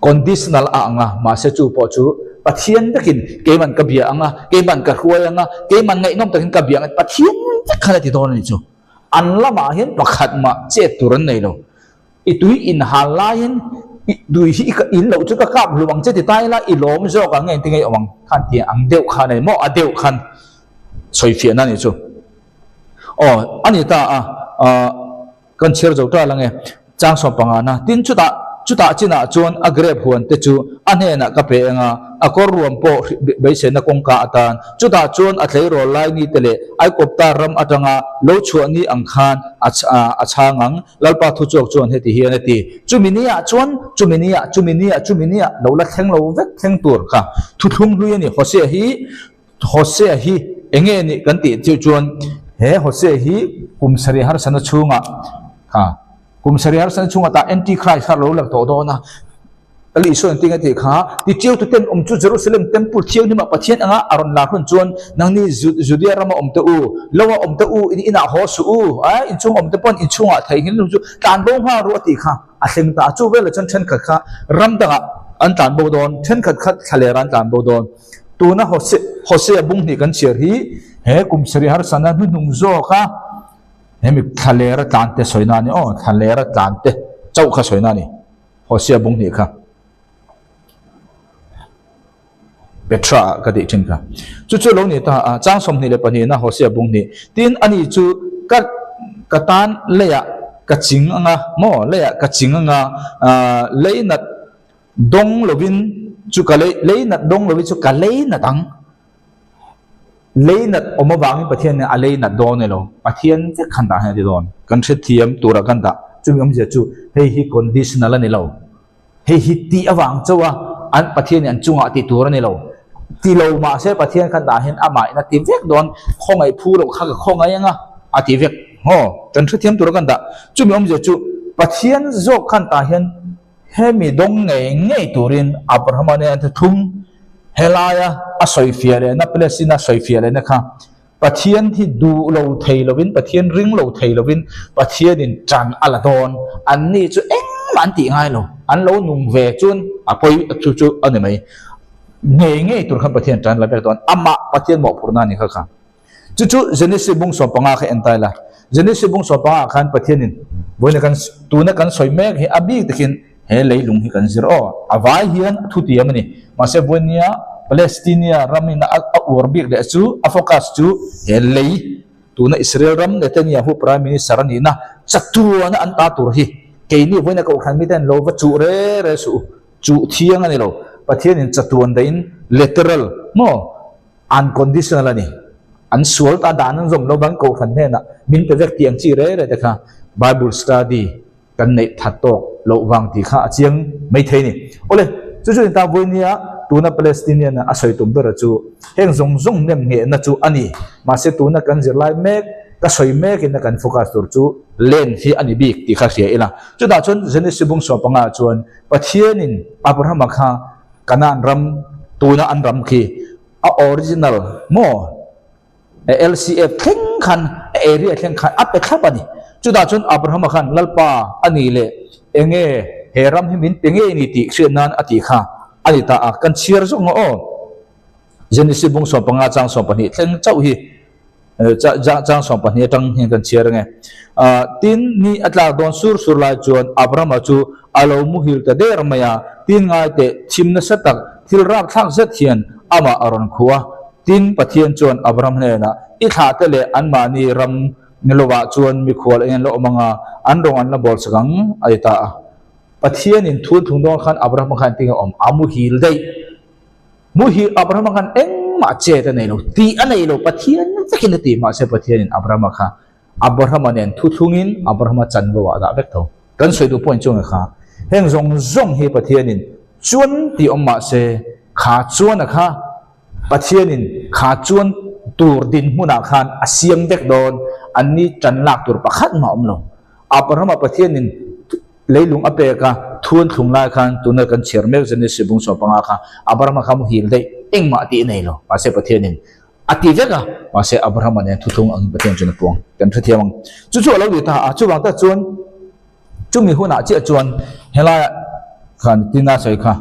conditional a ang a, mahse chu pawh chu Pathian vekin keiman ka bia ang a, keiman ka hruai ang a, keiman ngaihnawm takin ka bia ang a, Pathian vek khan a ti dawn a ni chu. An lamah hian pakhat mah chet tur an nei lo. I tui inhal laiin i tui hi i in loh chu ka kap hlum ang che ti ta ila i lawm zawk ang nge engtin nge i awm ang khan tih ang deuh khan a ni maw a deuh khan sawifiahna a ni chu. Aw a ni ta a, ah. Kan chhiar zo ta lang e, chang sawm pangana. Tin, chutah, chutah chinah chuan a grep huan te chu a hnenah ka pe eng a, a kawr ruam pawh beiseina kawngka atan. Chutah chuan a tleirawl lai ni te leh Aikawpta ram atanga lo chhuah ni ang khan a a chhang ang. Lalpa thuchhuak chuan heti hian a ti, Chumi niah chuan, chumi niah, chumi niah, chumi niah lo la thleng lo vek thleng tur kha thuthlung hlui a ni. Hosea hi Hosea hi eng nge nih kan tih chiah chuan he Hosea hi kum sarih harsana chhungah kha kum sarih harsana chhungah tah Antichrist kha lo lang tawh dawn a, Lal Isua engtin a tih kha tichiau tu ten awm chu Jerusalem temple thianghlimah Pathian anga a rawn lar hun chuan nangni Judea rama awm te u, loa awm te u, in inah haw suh u, a inchhung awm te pawn inchhungah theihnghilh hlum chu tlan bo nghal ru a tih kha a thleng ta a, chu velah chuan thenkhat kha ram dangah an tlan bo dawn, thenkhat kha thlalerah an tlan bo dawn. Tuna Hosea bung hnih kan chhiar hi he kum sarih harsana hnuhnung zawka hemi thlalera tlante sawina a ni aw, thlalera tlante chauh kha sawina a ni, Hosea bung hnih kha. Petra ah ka tih thin kha. Chu chu lo ni ta a, chang 22na Hosea bung hnih. Tin, ani chu ka ka tan leiah ka ching anga maw, leiah ka ching anga lei nat Dawng lovin chu ka lei, lei nat dawng lovin chu ka lei nat ang. Lei nat awm avangin Pathian nen a lei nat dawn ni lo. Pathian vek khan dah hian a ti dawn. Kan hrethiam turah kan dah. Chumi awmzia chu hei hi conditional a ni lo. Hei hi tih avang chauh a an Pathian in an chungah tih tur a ni lo. Ti lo mahse Pathian khan dah hian amah in a ti vek dawn. Khawngaih phu loh kha ka khawngaih ang a, a ti vek. Haw, kan hrethiam turah kan dah. Chumi awmzia chu Pathian zawk khan tah hian Hemi dawng ngei ngei turin Abrahama nen an thuthlung helaia a sawifiah lehna, Palestine a sawifiah lehna kha Pathian hi duh lo thei lovin, Pathian ring lo thei lovin Pathianin tan a la dawn. Anni chu engmah an tih ngai lo, an lo nung ve chuan a pawi chu chu a ni mai. Ngei ngei tur khan Pathian tan la vek dawn, amah Pathian mawhphurhna a ni kha kha. Chu chu Genesis bung 15 kha en ta ila. Genesis bung 15 ah khan Pathianin vawiina kan tuna kan sawi mek hi a bik takin he leilung hi kan zir aw. A vai hian a thutiam a ni. Mahse vawinia Palestinia ramin a a uar bik leh chu a focus chu he lei tuna Israel ram Netanyahu Prime Minister a nihna chatuana an ta tur hi. Keini vawiina kohhran miten lo va chuh re re suh u. Chuh thiang a ni lo. Pathianin chatuan dahin literal maw unconditional a ni. An sual ta dan an zawm lo vang kohhran hnenah min pe vek tih ang chi re re te kha Bible study kan neih that tawk loh vang tih kha a chiang mai thei a ni. Awle, chu chu inta vawinia tuna Palestinian a sawi tum bera chu heng zawng zawng nem nghehna chu a ni. Mahse tuna kan zirlai mek, ka sawi mekin a kan focus tur chu land hi a ni bik tih kha hria ila. Chutah chuan Genesis bung sawm panga chuan Pathianin Abrahama kha Canaan ram tuna an ram khi a original maw LCF thleng khan a area thleng khan a pe thlap a ni. Chutah chuan Abrahama khan Lalpa a ni leh enge he ram hi min pe ngei ni tih hriat nan a tih kha a ni ta a. Kan chhiar zawk ngawh aw. Genesis bung 15 chang 12 thleng chauh hi chang 12 atang hian kan chhiar ange. Tin ni a tlak dawn sur sur lai chuan Abrahama chu a lo muhil ta der mai a, tin ngai teh thim nasa tak thil rapthlak zet hian amah a rawn khuh a. Tin, Pathian chuan Abraham hnenah, I thlahte leh anmahni ram ni lovah chuan mikhual eng an la awm ang a, an rawng an la bawl chak ang, a ti ta a. Pathianin thun thlung dawn khan Abrahama khan engtin nge a awm? A muhil daih. Muhil Abrahama khan engmah chet a nei lo, tih a nei lo, Pathian vekin a ti. Mahse Pathianin Abrahama kha Abrahama nen thuthlungin Abrahama chanvo ah a dah vek tho. Kan sawi duh point chu nge kha, heng zawng zawng hi Pathianin chuan tih awm mahse kha chuan a kha Pathianin kha chuan tur dinhmunah khan a siam vek dawn, anni tan lak tur pakhat mah awm lo. Abrahama Pathianin leilung a pek a, thuan thlung lai khan tuna kan chhiar mek Genesis bung 15 kha Abrahama kha muhil daih engmah tih a nei lo. Mahse Pathianin a ti vek a, mahse Abrahama nen thuthlung angin Pathian chuan a puang. Kan hrethiam ang. Chu chu a lo ni ta a, chuvang tak chuan chumi hunah chiah chuan helaiah khan tina sawi kha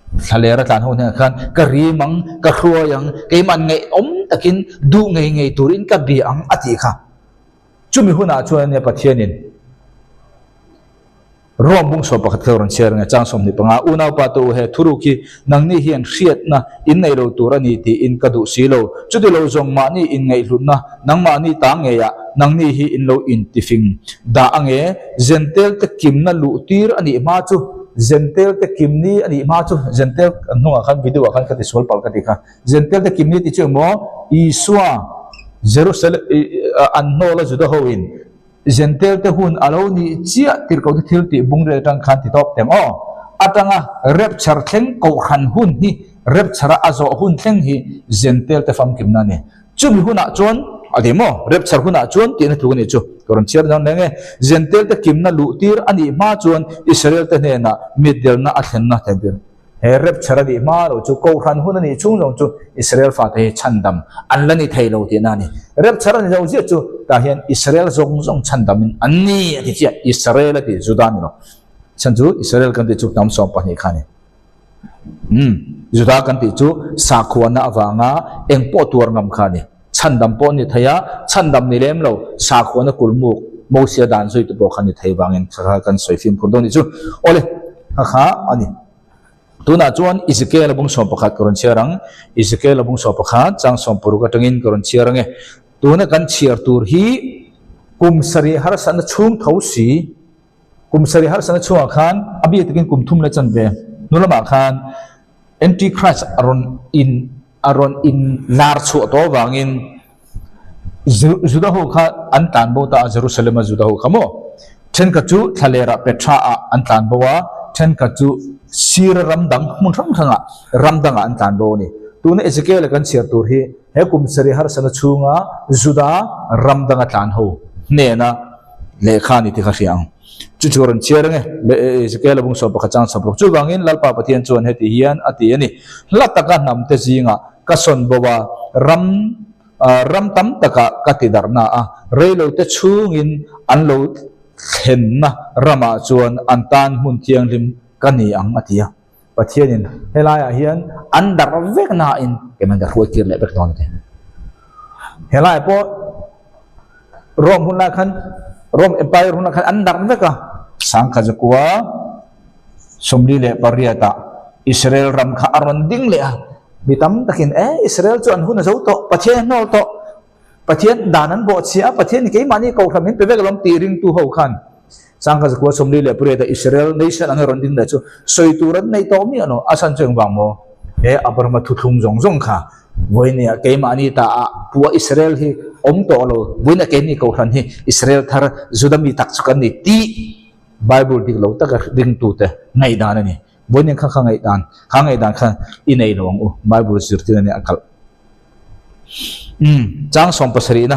Thlaler a tlan ho hnenah khan ka rim ang, ka hruai ang, keimah ngaihawm takin duh ngei ngei turin ka bia ang a tih kha. Chumi hunah chuan ania Pathianin Rom bung sawm pakhat kha rawn chhiar nge chang 25, Unaupa te u he thuruk hi nangni hian hriatna in nei lo tur a ni tiin ka duh si lo. Chuti lo zawng mahni inngaihhlutna nangmahni ta ngeiah nangni hi in lo intifing dah ange. Zentel te kimna luh tir a nih hma chu Zentel te kimni a nih hma chu Zentel an hnungah khan video ah khan ka tisual palh ka ti kha. Zentel te kimni tih chu engmaw Isua Jerusalem an hnawla Juda ho in Zentel te hun a lo nih chiah tir ko te thil tih bung rel atang khan ti tawp teng aw. Atanga rapture thleng kohhran hun hi rapture a a zawh hun thleng hi Zentel te famkimna a ni. Chumi hunah chuan a ti maw? Rapture hunah chuan tihna tluk a nih chu. Ka rawn chhiar dawn reng e. Zentel te kimna luh tir a nih hma chuan Israel te hnenah mitdelna a thlenna thei. He rapture a nih hma lo chu Kohhran hun a nih chhung zawng chu Israel fate hi chhandam an la ni thei lo tihna a ni. Rapture a ni lo ziah chu tah hian Israel zawng zawng chhandamin an ni a ti chiah. Israel a ti, Juda ni lo. Chhan chu Israel kan tih chu hnam 12 kha a ni. Umm, Juda kan tih chu sakhuana avanga eng pawh tuar ngam kha a ni. Chhandam pawh a ni thei a, chhandam ni lem lo, sakhuana kulmuk, Mosia dan zuitu pawh kha a ni thei vangin kha kha kan sawi fimkhur dawn a nih chu. Awle, kha kha a ni. Tunah chuan Ezekiel a bung 11 ka rawn chhiar ang. Ezekiel a bung 11 chang 60 atangin ka rawn chhiar ang e. Tuna kan chhiar tur hi kum sarih harsatna chhung tho si, kum sarih harsatna chhungah khan a bik takin kum thum leh chanve hnu lamah khan Antichrist a rawn in a rawn in lar chhuah tawh avangin Juda ho kha an tlan bo ta a, Jerusalem a Juda ho kha maw? Thenkhat chu thlalerah Petra ah an tlan bo a, thenkhat chu Sira ram dang hmun hrang hrangah ram dangah an tlan bo a ni. Tuna Ezekiel a kan chhiar tur hi he kum sarih harsatna chhunga Juda ram danga tlan ho hnena lehkha a ni tih kha hria ang. Chu chu rawn chhiar ange, Ezekiel a bung 11 chang 60. Chuvangin Lalpa Pathian chuan heti hian a ti a ni, Hla taka hnamte zingah ka sawn bo a, ram ram tam takah ka ti darhna a, reilote chhungin an lo thlenna ramah chuan an tan hmun thianghlim ka ni ang a ti a. Pathianin helaiah hian an darh vek nain keimah ka hruai tir leh vek dawn a ti. Helaiah pawh Rome hun lai khan Rome Empire hun lai khan an darh vek a, Sangkhajakua 48 ah Israel ram kha a rawn ding leh a, mi tam takin e Israel chu an hun a zo tawh, Pathian a hnawl tawh, Pathian dan an bawhchhia a, Pathian keimahni kohhran min pe vek alawm tih ringtu ho khan. Changkhat zakua 48 a Israel nation anga rawn ding leh chu sawi tur an nei tawh miah lo. A chhan chu engvang maw? He Abrahama thuthlung zawng zawng kha vawinia keimahni ta ah pua Israel hi awm tawh lo, vawinia keini kohhran hi Israel thar Juda mi tak chu kan ni tih Bible dik lo taka ringtute ngaihdan a ni. Vawinia kha kha ngaihdan, kha ngaihdan kha i nei lo ang u, Bible zirtir a nia a kalh. Umm, chang sawmpasarihna,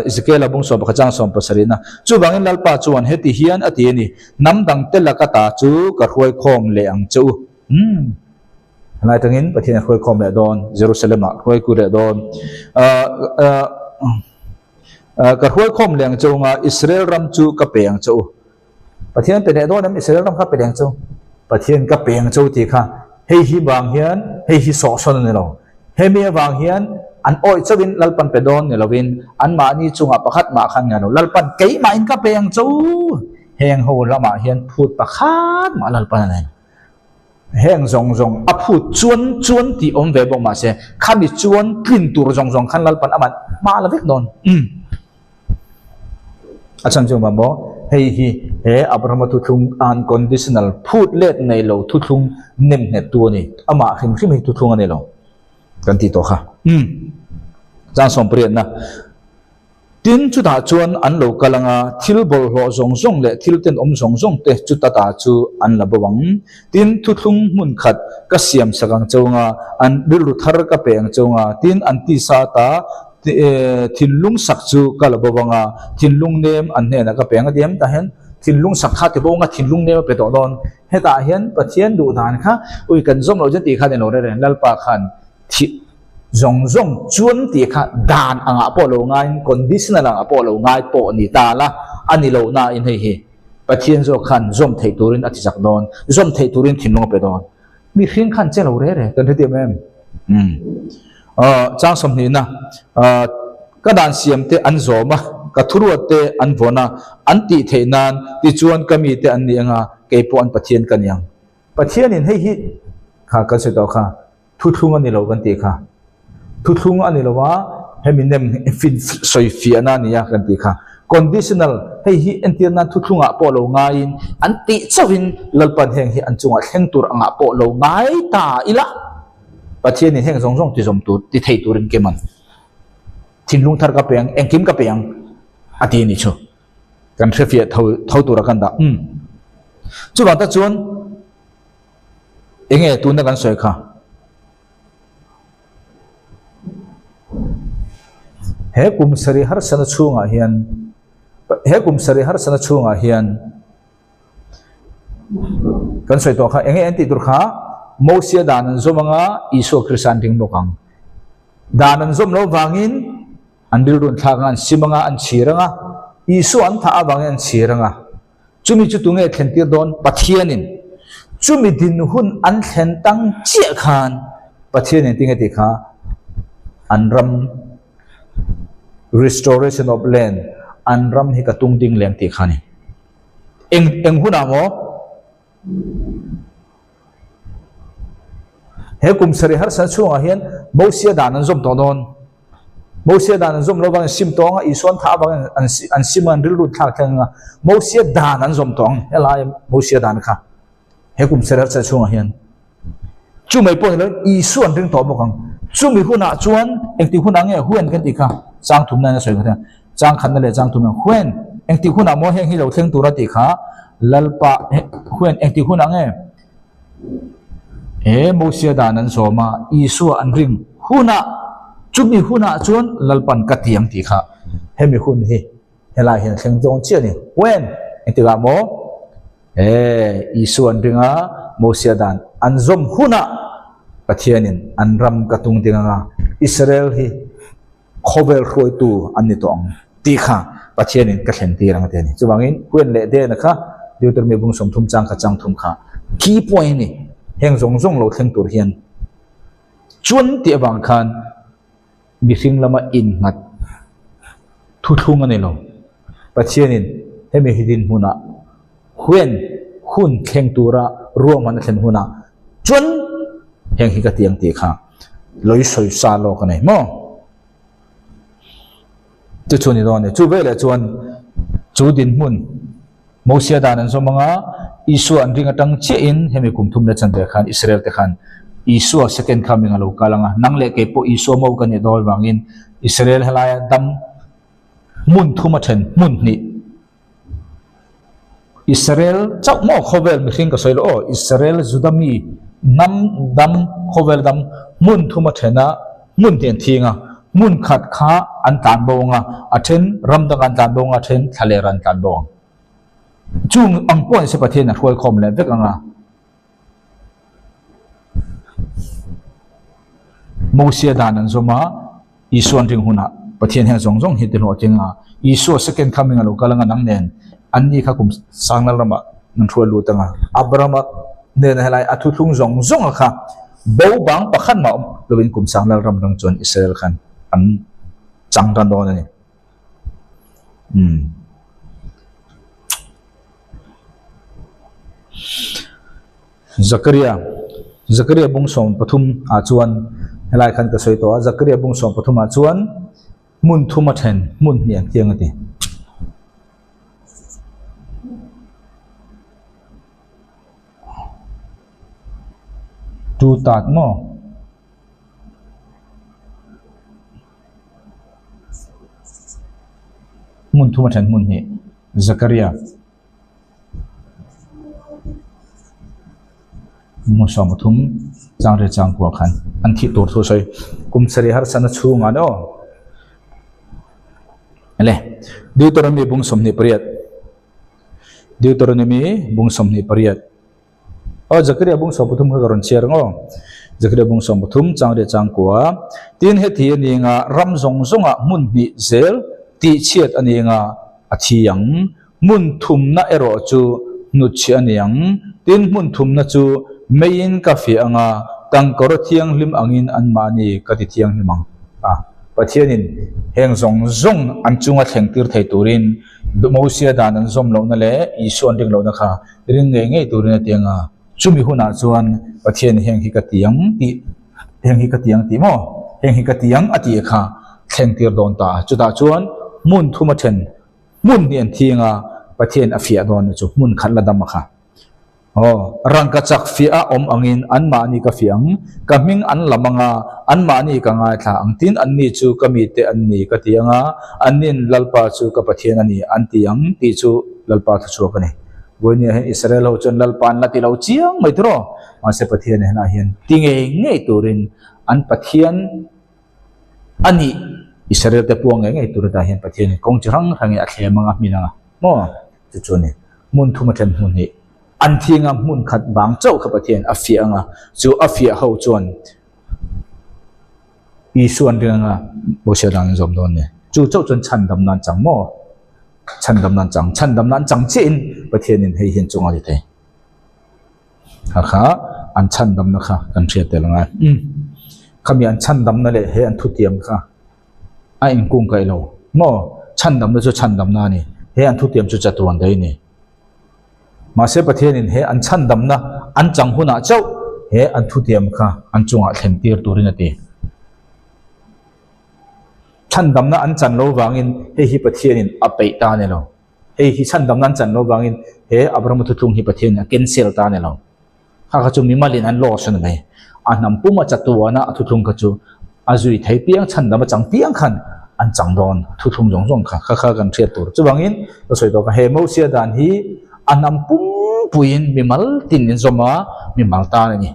Ezekiel-a bung 11 chang sawmpasarihna. Chuvangin Lalpa chuan heti hian a ti a ni, Hnam dangte laka ta chu ka hruaikhawm leh ang che u. Umm, helai atangin Pathian a hruaikhawm leh dawn, Jerusalem-ah hruaiku leh dawn. Ka hruaikhawm leh ang che u nga, Israel ram chu ka pe ang che u. Pathian pe leh dawn em? Israel ram kha pe leh ang chu. Pathian ka pe ang chu tih kha hei hi vang hian hei hi sawhsawn a ni lo. Hemi avang hian an awih chauhin Lalpan pe dawn ni lovin anmahni chungah pakhat mah khan ngai lo. Lalpan keimahin ka pe ang chu. Heng ho lamah hian phut pakhat mah Lalpan a nei lo. Heng zawng zawng a phut chuan chuan tih awm ve bawk mahse khami chuan tlin tur zawng zawng khan Lalpan amah hma la vek dawn. Umm. A chhan chu engvang maw? Hei hi he Abrahama thuthlung unconditional, phut let nei lo thuthlung nem nghet tu a ni. Amah hrim hrim hi thuthlung a ni lo kan tih tawh kha. Umm. Chang sawmpariatna. Tin, chutah chuan an lo kal ang a, thil bawlhhlawh zawng zawng leh thil tenawm zawng zawng te chuta ta chu an la bo ang. Tin, thuthlung hmun khat ka siam sak ang cheu anga, an rilru thar ka pe ang cheu anga, tin, an tisa ta Thinlung sak chu ka la bo vang a, thinlung nem an hnenah ka pe ang a ti em? Tah hian thinlung sak kha ti bo ang a, thinlung nem a pe tawh dawn. Hetah hian Pathian duh dan kha ui kan zawm loh chuan tih kha ni lo reng reng, Lalpa khan thih zawng zawng chuan tih kha dan angah pawh lo ngaiin conditional angah pawh lo ngai pawh ni ta la, a ni lo nain hei hi Pathian zawk khan zawm theih turin a ti chak dawn, zawm theih turin thinlung a pe dawn. Mihring khan che lo re re kan hrethiam em? Umm. Chang sawmhnihna, Ka dan siam te an zawm a, ka thuruat te an vawn a, an tih theih nan tichuan ka mi te an ni anga, kei pawh an Pathian ka ni ang. Pathianin hei hi kha kan sawi tawh kha, thuthlung a ni lo kan tih kha. Thuthlung a ni lo a, hemi nem fin sawi fiahna a ni a kan tih kha. Conditional, hei hi entir nan thuthlungah pawh lo ngaiin an tih chauhin Lalpan heng hi an chungah thleng tur angah pawh lo ngai ta ila, Pathianin heng zawng zawng ti zawm tur, ti thei turin kem ang. Thinlung thar ka pe ang, engkim ka pe ang a ti a ni chu. Kan hrefiah tho tho tura kan dah. Umm. Chuvang tak chuan enge tuna kan sawi kha? He kum sarih harsana chhungah hian he kum sarih harsana chhungah hian kan sawi tawh kha enge an tih tur kha Mosia dan an zawm anga Isua Krista an ring bawk ang. Dan an zawm loh vangin an rilru an thlak anga an sim anga an chhir anga Isua an thah avangin an chhir anga Chumi chu tunge thlen tir dawn? Pathianin. Chumi dinhun an thlen tang chiah khan Pathianin tinge tih kha an ram restoration of land an ram hi ka tung ding leng tih kha a ni. Eng eng hunah maw? He kum sarih harsatna chhungah hian Mosia dan an zawm tawh dawn. Mosia dan an zawm lo vangin sim tawng a, Isua an thah avangin an an sim a, an rilru thlak thleng ang a. Mosia dan an zawm tawh ang, helai Mosia dan kha he kum sarih harsatna chhungah hian. Chu mai pawh ni loin Isua an ring tawh bawk ang. Chumi hunah chuan engtik hunah nge When kan tih kha chang thumna in a sawi kha hian chang khatna leh chang thumna When engtik hunah maw heng hi lo thleng tura tih kha Lalpa When engtik hunah nge He Mosia dan an zawm a, Isua an ring hunah chumi hunah chuan Lalpan ka ti ang tih kha hemi hun hi helai hian a thleng dawn chiah a ni. When engtikah maw? He Isua an ring a, Mosia dan an zawm hunah Pathianin an ram ka tung ding anga Israel hi khawvel hruaitu an ni tawh ang tih kha Pathianin ka thlen tir ang a ti a ni. Chuvangin When leh Dena kha Deuteronomy bung 30 chang kha chang thum kha key point a ni. Heng zawng zawng lo thleng tur hian chuan tih avang khan mihring lama innghat thuthlung a ni lo. Pathianin hemi hi dinhmunah When hun thleng tura ruahman a thlen hunah chuan heng hi ka ti ang tih kha loi sawi sa lawk a nei maw? Chu chu ni dawn a ni. Chu veleh chuan chu dinhmun. Mosia dan an zawm anga Isua an ring atang chiahin hemi kum thum leh chanve khan Israel te khan Isua second coming a lo kal anga nang leh kei pawh Isua mo ka nih dawn vangin Israel helaia dam hmun thum a then hmun hnih Israel chauh maw khawvel mihring ka sawi lo aw Israel Juda mi hnam dam khawvel dam hmun thum a then a hmun hnih an thing a hmun khat kha an tlan bo ang a a then ram dang an tlan bo ang a a then thla leh ran tlan bo ang chung ang pawh nise Pathian a hruai khawm leh vek ang a. Mosia dan an zawm a, Isua an ring hunah Pathian hian zawng zawng hi ti hlawhtling a, Isua second coming a lo kal anga nang nen anni kha kum sangnal ramah nan hruai lut anga, Abrahama hnena helai a thuthlung zawng zawnga kha bo bang pakhat mah awm lovin kum sangnal ram rang chuan Israel khan an chang ran dawn a ni. Umm. Zakaria, Zakaria bung 13 ah chuan helai khan ka sawi tawh a, Zakaria bung 13 ah chuan hmun thum a then hmun hnih an tiang a ti. Tu tat maw? Hmun thum a then hmun hnih Zakaria. Hmun 13 chang ri chang kua khan an thih tur thu sawi kum sarih harsatna chhungah ni aw. Ele Deuteronomy bung 28 Deuteronomy bung 28 Aw Zakaria bung 13 kha ka rawn chhiar ang aw. Zakaria bung 13 chang ria chang kua. Tin heti a ni anga ram zawng zawngah hmun hnih zel tih chhiat a ni anga a thi ang. Hmun thumna erawh chu hnutchhi a ni ang. Tin hmun thumna chu meiin ka fiah anga tangkawr thianghlim angin anmahni ka ti thianghlim ang. A Pathianin heng zawng zawng an chunga thleng tir thei turin Mosia dan an zawm lohna leh Isua an ring lohna kha ring ngei ngei turin a ti ang a, chumi hunah chuan Pathian heng hi ka ti ang tih, heng hi ka ti ang tih maw? Heng hi ka ti ang a tih kha thleng tir dawn ta a, chutah chuan hmun thum a then, hmun hnih an thi ang a, Pathian a fiah dawn chu hmun khat la dam a kha. Aw, rangkachak fiah a awm angin anmahni ka fiah ang, ka hming an lam ang a, anmahni ka ngaithla ang, tin anni chu ka mite an ni ka ti ang a, annin Lalpa chu ka Pathian a ni an ti ang tih chu Lalpa thuchhuak a ni. Vawinia hian Israel ho chuan Lalpa an la ti lo chiang mai tiraw? Mahse Pathian hnenah hian ti ngei ngei turin an Pathian a nih Israel te puang ngei ngei tur atah hian Pathianin kawng chi hrang hrangin a thlem ang a, hmin ang a, maw? Chu chu a ni. Hmun thum a then hmun hnih. An thinga hmun khat vang chauh kha Pathian a fiah ang a, chu a fiah ho chuan Isua an ring ang a, Mosia dan an zawm dawn a ni. Chu chauh chuan chhandam nan chang maw? Chhandam nan chang. Chhandam nan chang chiahin Pathianin hei hian chunga ti thei. Kha kha an chhandamna kha kan hriat tel ang a. Khami an chhandamna leh he an thutiam kha a inkung kaih lo maw? Chhandamna chu chhandamna a ni. He an thutiam chu chatuan daih a ni. Mahse Pathianin he an chhandamna an chang hunah chauh he an thutiam kha an chungah thlen tir turin a ti. Chhandamna an chan lo vangin hei hi Pathianin a peih ta a ni lo. Hei hi chhandamna an chan lo vangin he Abrahama thuthlung hi Pathianin a cancel ta a ni lo. Kha kha chu mimalin an loss a ni mai. A hnam puma chatuana a thuthlung kha chu a zui thei piang chhandam a chang piang khan an chang dawn thuthlung zawng zawng kha kha kha kan hriat tur. Chuvangin ka sawi tawk a he Mosia dan hi a hnam pumpuiin mimal tin in zawm a mimal tan a ni.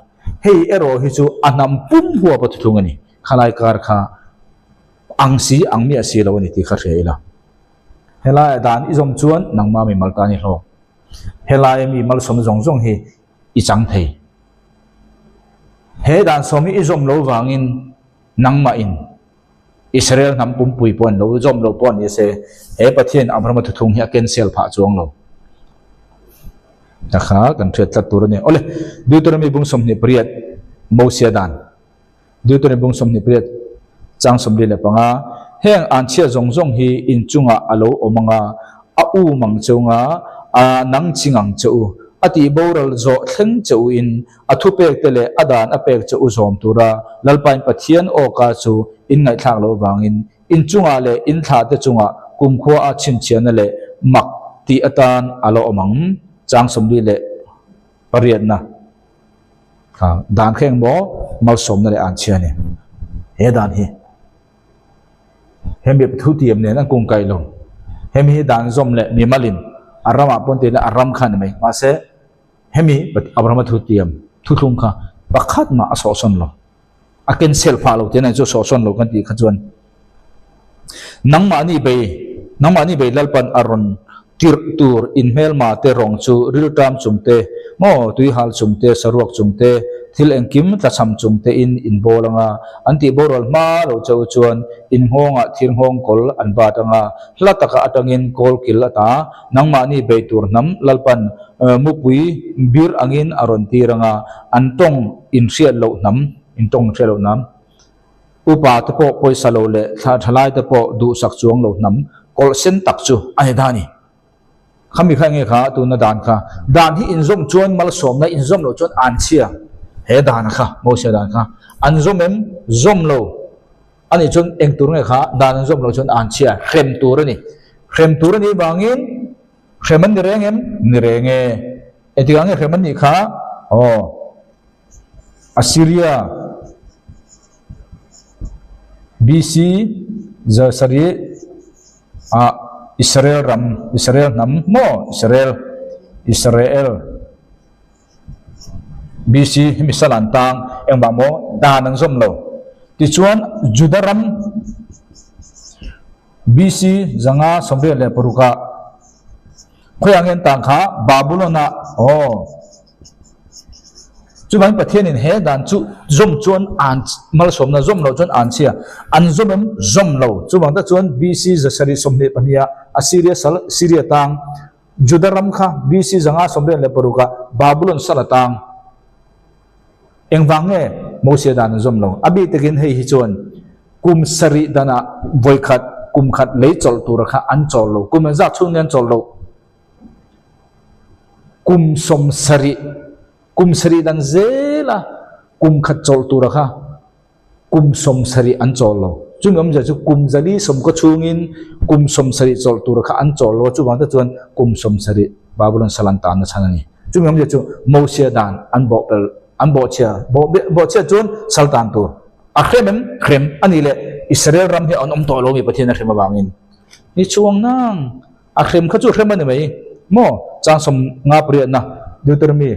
Hei erawh hi chu a hnam pum huap a thuthlung a ni. Khalai kar kha ang si ang miah si lo a ni tih kha hria ila. Helaiah dan i zawm chuan nangma mimal tan i hlawk. Helaia mi malsawm zawng zawng hi i chang thei. He dan sawm hi i zawm lo vangin nangmahin Israel hnam pumpui pawh an lo zawm lo pawh a ni se, he Pathian Abrahama thuthung hi a cancel phah chuang lo. Ta kha kan hriat tlat tur a ni. Awle, Deuteronomy bung 28, Mosia dan. Deuteronomy bung 28, chang 45, Heng an chhiat zawng zawng hi in chungah a lo awm ang a, a um ang che unga, a nang ching ang che u, a tih boral zawh thleng che u in, a thupek te leh a dan a pek che u zawm tura Lalpain Pathian awka chu in ngaihthlak loh vangin in chungah leh in thlah te chungah kumkhua a chhinchhiahna leh mak. tih atan a la awm ang. Chang 48na kha dan kha engmaw malsawmna leh an chhia a ni. He dan hi hemi thutiam nen an kung kaih lo. Hemi hi dan zawm leh mimalin a ramah pawn tih leh a ram kha a ni mai. Mahse hemi Abrahama thutiam thuthlung kha pakhat mah a sawhsawn lo. A cancel phah lo tih a nih chu sawhsawn lo kan tih kha chuan nangmahni bei nangmahni bei Lalpan a rawn tirh tur inhmelma te rawng chu rilṭam chung te maw tuihal chung te saruak chung te thil engkim tlachham chung te in inbawl anga an tih boral hma lo cheu chuan innghawngah thir nghawng kawl an bat anga hla taka atangin kawl kil ata nangmahni bei tur hnam Lalpan Mupui bir angin a rawn tir anga an tawng inhriat loh hnam, in tawng inhriat loh hnam, upa te pawh pawisa lo leh thla thalai te pawh duhsak chuang lo hnam kawlh sen tak chu a ni ta a ni. Khami kha enge kha tuna dan kha? Dan hi inzawm chuan malsawmna inzawm loh chuan an chhia he dan kha Mosia dan kha an zawm em? Zawm lo a nih chuan eng tur nge kha dan an zawm loh chuan an chhia hrem tur a ni. Hrem tur a nih vangin Hrem an ni reng em? Ni reng e. Engtikah nge hrem an nih kha? Aw. Assyria BC 700 ah Israel ram, Israel hnam maw? Israel, Israel BC hemi sal an tang engmah maw? Dan an zawm lo. Tichuan Juda ram BC 586 ah khawiah nge an tang kha Babylon ah aw chuvangin Pathianin he dan chu zawm chuan an malsawmna zawm loh chuan an chhia an zawm em zawm lo chuvang tak chuan BC 722 ah Assyria sal Syria tang Juda ram kha BC 586 ah Babylon sal a tang Engvang nge Mosia dan an zawm lo? A bik takin hei hi chuan kum sarih danah vawikhat kum khat lei chawlh tura kha an chawl lo. Kum engzat chhung nge an chawlh loh? Kum 70, kum sarih dan zela kum khat chawlh tura kha kum 70 an chawl lo. Chumi awmzia chu kum 410 chhungin kum 70 chawlh tura kha an chawl lo a, chuvang te chuan kum 70 Babylon sal an tanna chhan a ni. Chumi awmzia chu Mosia dan an bawhpelh, an bawhchhia, bawhchhia chuan sal tan tur a hrem em? Hrem a nih leh Israel ram hi an awm tawh lo mi Pathian a hrem avangin. Ni chuang nang a hrem kha chu hrem a ni mai maw? Chang 58 na Deuteronomy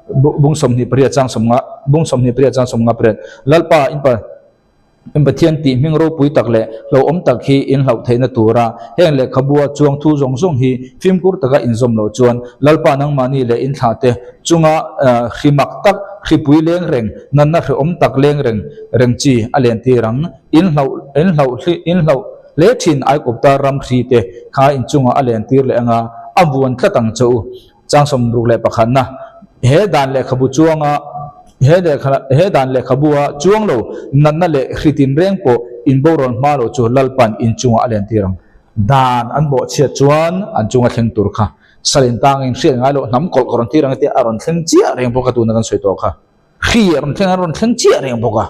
Bung 28 chang 50, Bung 28 chang 58, Lalpa in pa in Pathian tih hming ropui tak leh hlauhawm tak hi in hlauh theihna tura heng lehkhabua chuang thu zawng zawng hi fimkhur taka inzawm loh chuan Lalpa nangmahni leh in thlahte chunga hri mak tak, hripui leng reng, natna hrehawm tak leng reng reng chi a len tir ang. In hlauh in hlauh in hlauh hle thin Aikupta ram hri te kha in chungah a len tir leh anga a vuan tlat ang che u. Chang 61na, He dan lehkhabu chuanga he lehkha he dan lehkhabua chuang lo natna leh hri tinreng pawh inborawl hma lo chu Lalpan inchungah a lentir ang. Dan an bawhchhiat chuan an chunga thleng tur kha salin tangin hriat ngai loh hnam kawlh ka rawn tir ang tia a rawn thleng chiah reng bawk a tuna kan sawi tawh kha. Hri a rawn thleng a rawn thleng chiah reng bawk a.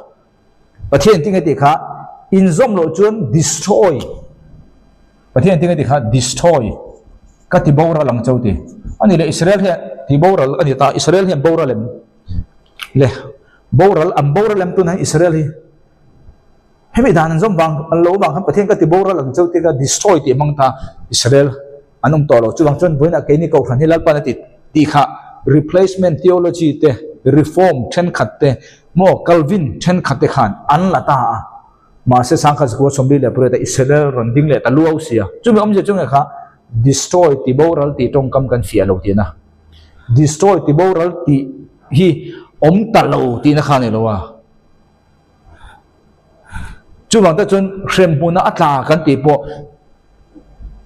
Pathian tinge tih kha inzawm loh chuan destroy Pathian tinge tih kha destroy ka ti boral ang cheu ti ani le Israel hian ti boral ani ta Israel hian boral em le boral an boral em tuna Israel hi hemi dan an zawm vang an lo vang khan Pathian ka ti boral ang cheu ti ka destroy tih hmang ta Israel an awm tawh lo chuvang chuan vawiinah keini kohhran hi Lalpan a ti tih kha replacement theology te reform thenkhat te maw Calvin thenkhat te khan an la ta a mahse sangkhat zakua 48 a Israel rawn ding leh ta luau sia chumi awmzia chu nge kha destroy ti boral tih tawngkam kan fiah lo tihna destroy ti boral tih hi awm ta lo tihna kha a ni lo a. Chuvang te chuan hremhmuna a tla kan tih pawh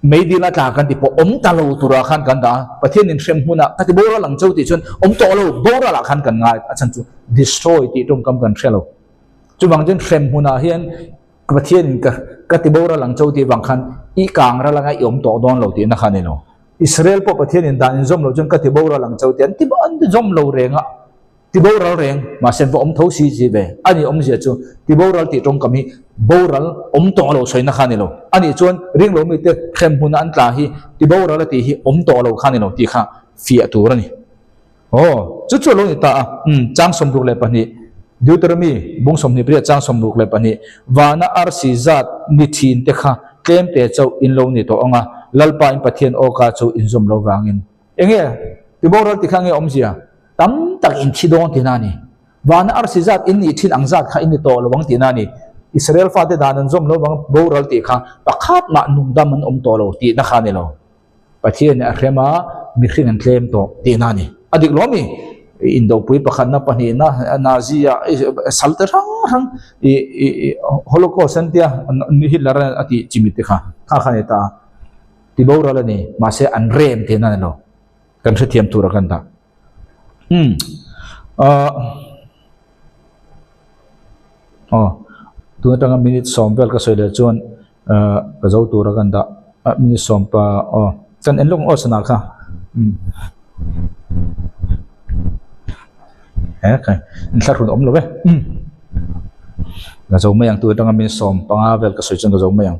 meidil a tla kan tih pawh awm ta lo turah khan kan dah a, Pathianin hremhmuna ka ti boral ang cheu tih chuan awm tawh lo boral ah khan kan ngai a chhan chu destroy tih tawngkam kan hre lo. Chuvang chuan hremhmunah hian Pathianin ka ka ti boral ang cheu tih vang khan i kang ral anga i awm tawh dawn lo tihna kha a ni lo. Israel pawh Pathianin dan inzawm lo chuan ka ti boral ang cheu tih an ti an ti zawm lo reng a. Ti boral reng, mahse va awm tho si si ve. A ni awmzia chu ti boral tih tawngkam hi Boral awm tawh lo sawina kha a ni lo. A nih chuan ring lo mite hremhmuna an tla hi ti boral a tih hi awm tawh lo kha a ni lo tih kha fiah tur a ni. Aw, chu chu a lo ni ta a. Umm, chang 62, Deuteronomy bung 28 chang 62, Vana arsi zat ni thin te kha tlem te chauh in lo ni tawh ang a, Lalpa in Pathian awka chu in zawm lo vangin. Enge ti boral ti kha nge awmzia? Tam tak in thi dawn tihna a ni. Vana arsi zat in nih thin ang zat kha in ni tawh lo ang tihna a ni. Israel fate dan an zawm lo vang boral tih kha pakhat mah nungdam an awm tawh lo tihna kha a ni lo. Pathian a hrem a, mihring an tlem tawh tihna a ni. A dik lo ami? Indopui pakhatna pahnihna Nazi ah sal te hrang hrang i Holocaust an tia Hitler a tih chimit te kha kha kha a ni ta a. Ti boral a ni, mahse an rem tihna a ni lo. Kan hrethiam tur a kan dah. Umm ah aw tun atanga minute sawm vel ka sawi leh chuan ah ka zo tur a kan dah ah minute sawm pa aw kan en lawk ang aw sana kha umm he kai inthlahrun awm lo e umm ka zo mai ang tun atanga minute sawm panga vel ka sawi chuan ka zo mai ang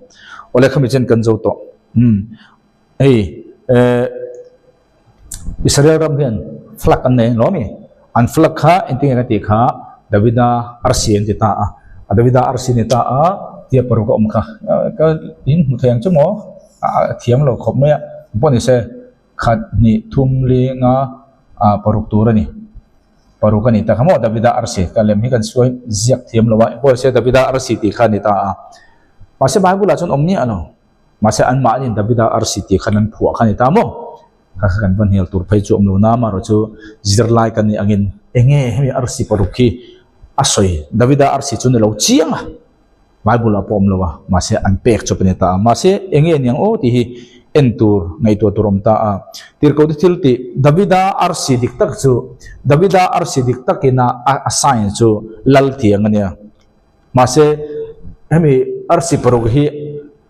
awle khami chen kan zo tawh umm hei eh. Israel ram hian flag an nei lo mi? An flag kha engtin nge ka tih kha Davida arsi an ti ta a, a Davida arsi ni ta a tia paruk a awm kha ka in hmu thei ang chu maw a thiam lo khawp mai a pawh ni se khat hnih thum li nga ah paruk tur a ni paruk a ni ta kha maw Davida arsi ka lem hi kan sawi ziak thiam lo a pawh ni se Davida arsi tih kha a ni ta a mahse Bible ah chuan awm miah lo. Mahse anmahniin Davida arsi tih khan an phuah kha a ni ta maw? Kha kha kan va hnial tur phei chu awm lo na amaherawh chu zirlai kan nih angin enge hemi arsi paruk hi a sawi Davida arsi chu ni lo chiang a, Bible ah pawh awm lo a, mahse an pek chawp a ni ta a. Mahse enge niang aw tih hi en tur ngaihtuah tur a awm ta a. Tirhkohte thil tih Davida arsi dik tak chu Davida arsi dik takin a a sign chu lal tiang a nia. Mahse hemi arsi paruk hi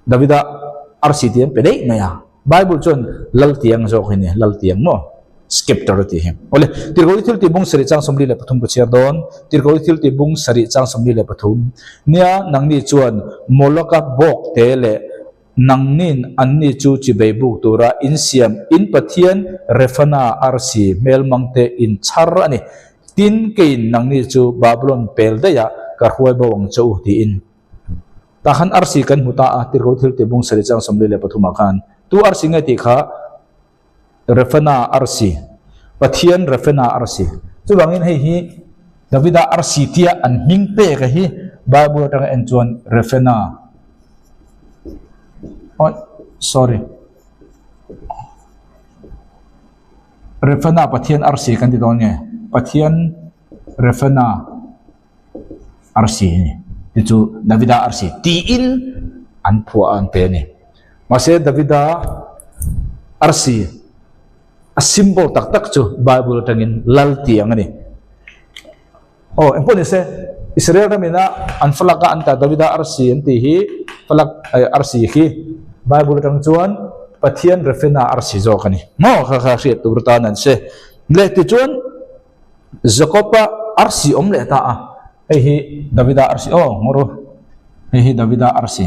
Davida arsi tih an pe daih mai a, Bible chuan lal tiang zawk hi a ni, lal tiang maw? Scepter a tih hi. Awle, Tirhkoh thil tih bung sarih chang 43 ka chhiar dawn, Tirhkoh thil tih bung sarih chang 43, Nia nangni chuan Moloch-a bawk te leh nangnin anni chu chibei buk tura insiam in Pathian Refana arsi hmelmang te in chhar a ni. Tin, keiin nangni chu Babylon pel daihah ka hruai bo ang che u tiin. Tah khan arsi kan hmu ta a, tirhkoh thil tih bung sarih chang 43 ah khan tu arsi nge tih kha Refana arsi, Pathian Refana arsi. Chuvangin hei hi Davida arsi tia an hming pek a hi Bible atanga en chuan Refana, oh sorry, Refana Pathian arsi kan ti dawn nge? Pathian Refana. Arsi a ni. Ti chu Davida arsi tiin an phuah a an pe a ni. Mahse Davida arsi a symbol tak tak chu Bible atangin lal tiang a ni. Aw engpawh ni se Israel ramina an flag a an tah Davida arsi an tih hi flag arsi khi Bible atang chuan Pathian refena arsi zawk a ni. Maw kha kha hriat tur tan an se. Leh tichuan Jakob-a arsi awm leh ta a, hei hi Davida arsi aw ngawr u, hei hi Davida arsi.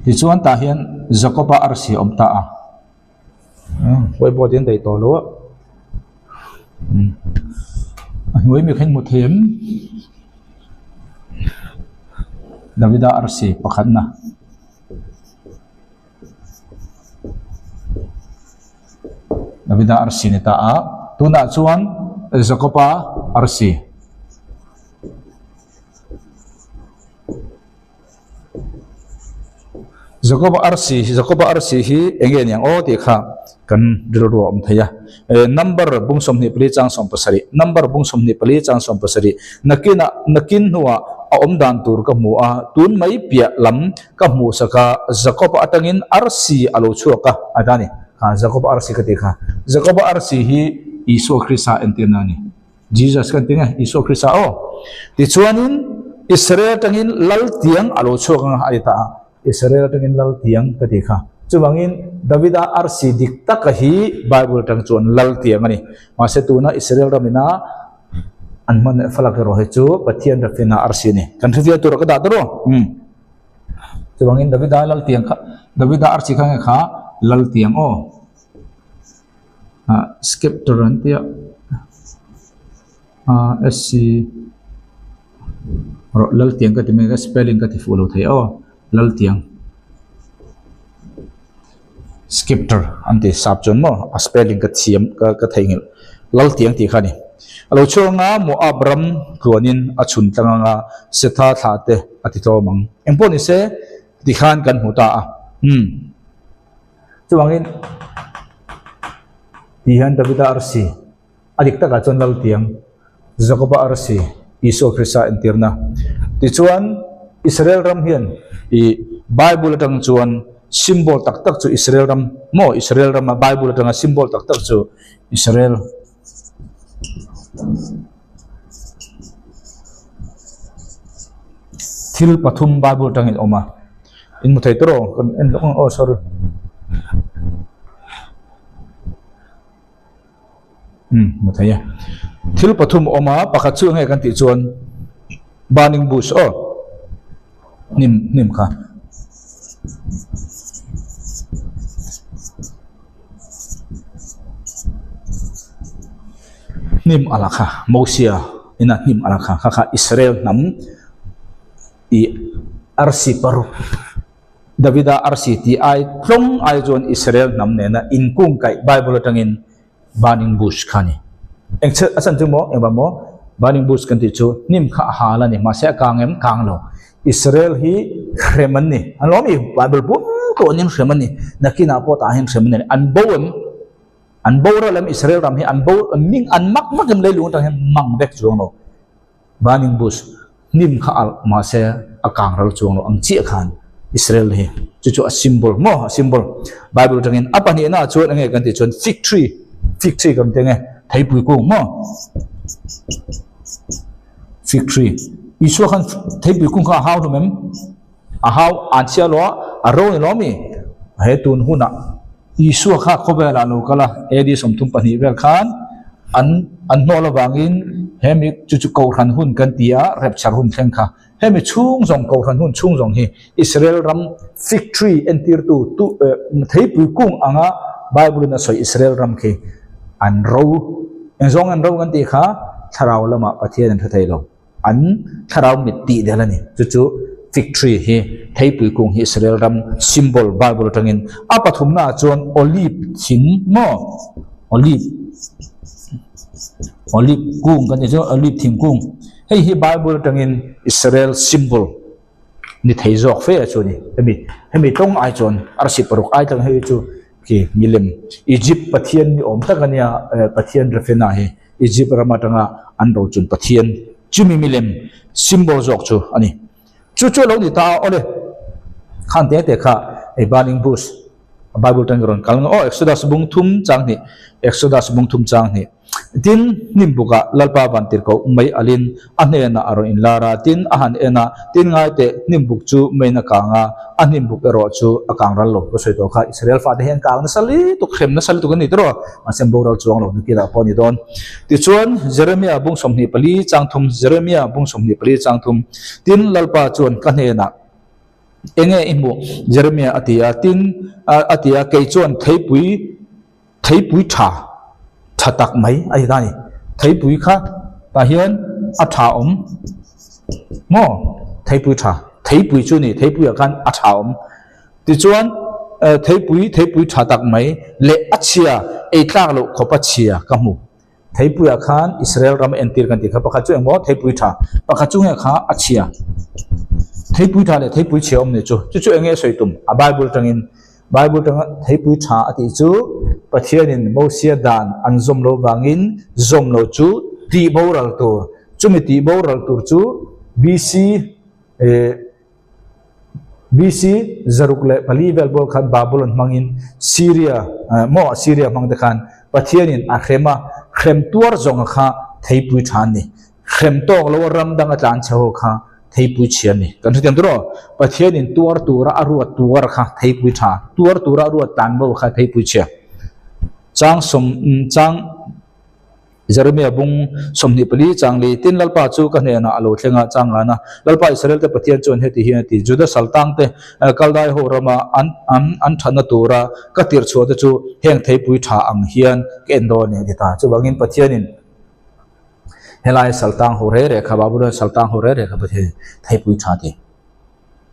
Tichuan tah hian Jakob-a arsi awm ta a, whiteboard hi an daih tawh lo a, a hnuai mi kha in hmu thei em? Davida arsi pakhatna. Davida arsi ni ta a, tunah chuan Jakoba arsi. Jakoba arsi Jakoba arsi hi eng nge niang aw tih kha kan rilru a awm thei a. Number bung 24 chang 17 number bung 24 chang 17 nakinah nakin hnuah a awm dan tur ka hmu a, tun mai piah lam Ka hmuh sak a, Jakob-a atangin arsi a lo chhuak a, a ta a ni. Kha Jakob-a arsi ka tih kha. Jakob-a arsi hi Isua Krista entirna a ni. Jesus kan ti nge, Isua Krista aw. Tichuanin Israel atangin lal tiang a lo chhuak ang a, a ti ta a. Israel atangin lal tiang ka tih kha. Chuvangin Davida arsi dik taka hi Bible atang chuan lal tiang a ni. Mahse tuna Israel ramina. An hman leh falak erawh hi chu Pathian Rafina arsi a ni. Kan hre viau tur ah ka dah ta ru. Umm. Chuvangin Davida Laltiang kha Davida arsi kha nge kha Laltiang aw. Ah scepter an tia ah SC rawh Laltiang ka ti mai ka spelling ka ti fuh lo thei aw Laltiang scepter an ti sap chuan maw a spelling ka thiam ka ka theihnghilh Laltiang tih kha a ni. A lo chhuak anga Moab ram tluanin a chhun tlang anga Setha thlah te a ti tlawm ang. Engpawh ni se tikhan kan hmu ta a. Umm. Chuvangin tih hian Davida arsi a dik takah chuan Laltiang Jakoba arsi Isua Krista entirna. Tichuan Israel ram hian ih Bible atang chuan symbol tak tak chu Israel ram maw Israel rama Bible atanga symbol tak tak chu Israel thil pathum Bible atangin a awm a. In hmu thei tawh kan en lawk ang aw sorry um hmu thei e thil pathum a awm a pakhat chu enge kan tih chuan burning bush aw hnim hnim kha. Hnim a la kha Mosia ina hnim a la kha kha kha Israel hnam. Tih arsi paruk Davida arsi tih ai tlawng ai chuan Israel hnam nena inkungkaih Bible atangin burning bush kha a ni. Eng a chan chu maw engvang maw burning bush kan tih chu hnim kha a hal a ni mahse a kang em kang lo. Israel hi hrem an ni an lo mi Bible pum tawhin hrem an ni nakinah pawh tah hian hrem an ni an bo em an boral em Israel ram hi an bo ming an mak mak em leilung atang hian mang vek chuang lo. Burning bush hnim kha alh mahse a kang ral chuang lo ang chiah khan Israel hi chu chu a symbol maw a symbol Bible atangin a pahnihna ah chuan enge kan tih chuan fig tree fig tree kan ti ange theipui kung maw fig tree Isua khan theipui kung kha a hau hlawm em a hau an chhia lo a a ro ni lo ami he tun hunah Isua kha khawvelah lo kal a, AD 32 vel khan an an hnawh avangin hemi chu chu Kohhran hun kan ti a, rapture hun thleng kha. Hemi chhung zawng Kohhran hun chhung zawng hi Israel ram fig tree entirtu tu theipui kung anga Bible in a sawi Israel ram khi an ro eng zawng an ro kan tih kha thlarau lamah Pathian an hre thei lo. An thlarau mit tih del a ni. Chu chu fig tree hi theipui kung hi Israel ram symbol Bible atangin a pathumna ah chuan olive thing maw olive olive kung kan tih chu olive thingkung hei hi Bible atangin Israel symbol ni thei zawk fe a chu a ni. Hemi hemi tawng ai chuan arsi paruk ai tlang hei chu khi milem Egypt pathian ni awm tak a nia pathian Refena hi. Egypt ram atanga an rochun Pathian chumi milem symbol zawk chu a ni. Chu chu a lo ni ta a, awle khan te te kha ei burning bush Bible tang rawn kal aw Exodus bung thum chang hnih Exodus bung thum chang hnih tin hnim bukah Lalpa van tirhkoh mei alin a hnenah a rawn inlar a tin a han en a tin ngai teh hnim buk chu meiin a kang a a hnim buk erawh chu a kang ral lo ka sawi tawh kha Israel fate hian kang nasa lutuk hrem nasa lutuk an ni tawh Mahse boral chuang lo nakinah pawh a ni dawn. Tichuan, Jeremia bung 24 chang thum, Jeremia bung 24 chang thum, Tin, Lalpa chuan ka hnenah, Enge i hmuh? Jeremia a ti a. Tin, a ti a, Kei chuan theipui, theipui tha, tha tak mai a ti ta a ni. Theipui kha tah hian a tha awm maw? Theipui tha, theipui chu a ni, theipuiah khan a tha awm. Tichuan, theipui, theipui tha tak mai leh a chhia, ei tlak loh khawp a chhia ka hmu. Theipuiah khan Israel ram entir kan tih kha pakhat chu engmaw theipui tha, pakhat chu nge kha a chhia. Theipui tha leh theipui chhia awm ni chu, chu chu enge a sawi tum? A Bible atangin, Bible atanga theipui tha a tih chu Pathianin Mosia dan an zawm lo vangin zawm lo chu tih boral tur, chumi tih boral tur chu BC eh, BC 604 vel bawr khan Babylon hmangin Syria maw Assyria hmang te khan Pathianin a hrem a, hrem tuar zawnga kha theipui tha an ni. Hrem tawk lo a ram danga tlan chhe ho kha theipui chhia an ni. Kan hrethiam tur aw? Pathianin tuar tura a ruat tuar kha theipui tha, tuar tura a ruat tlan bo kha theipui chhia. Chang sawm chang. Jeremia bung 24 chang li, Tin Lalpa chu ka hnenah a lo thleng a, chang ngana Lalpa Israelte Pathian chuan heti hian a ti, Juda saltangte Kaldai ho rama an an an thatna tura ka tirh chhuahte chu heng theipui tha ang hian ka en dawn a ni a ti ta. Chuvangin Pathianin helai saltang ho reh reh kha Babylon saltang ho reh reh kha Pathianin theipui tha ti.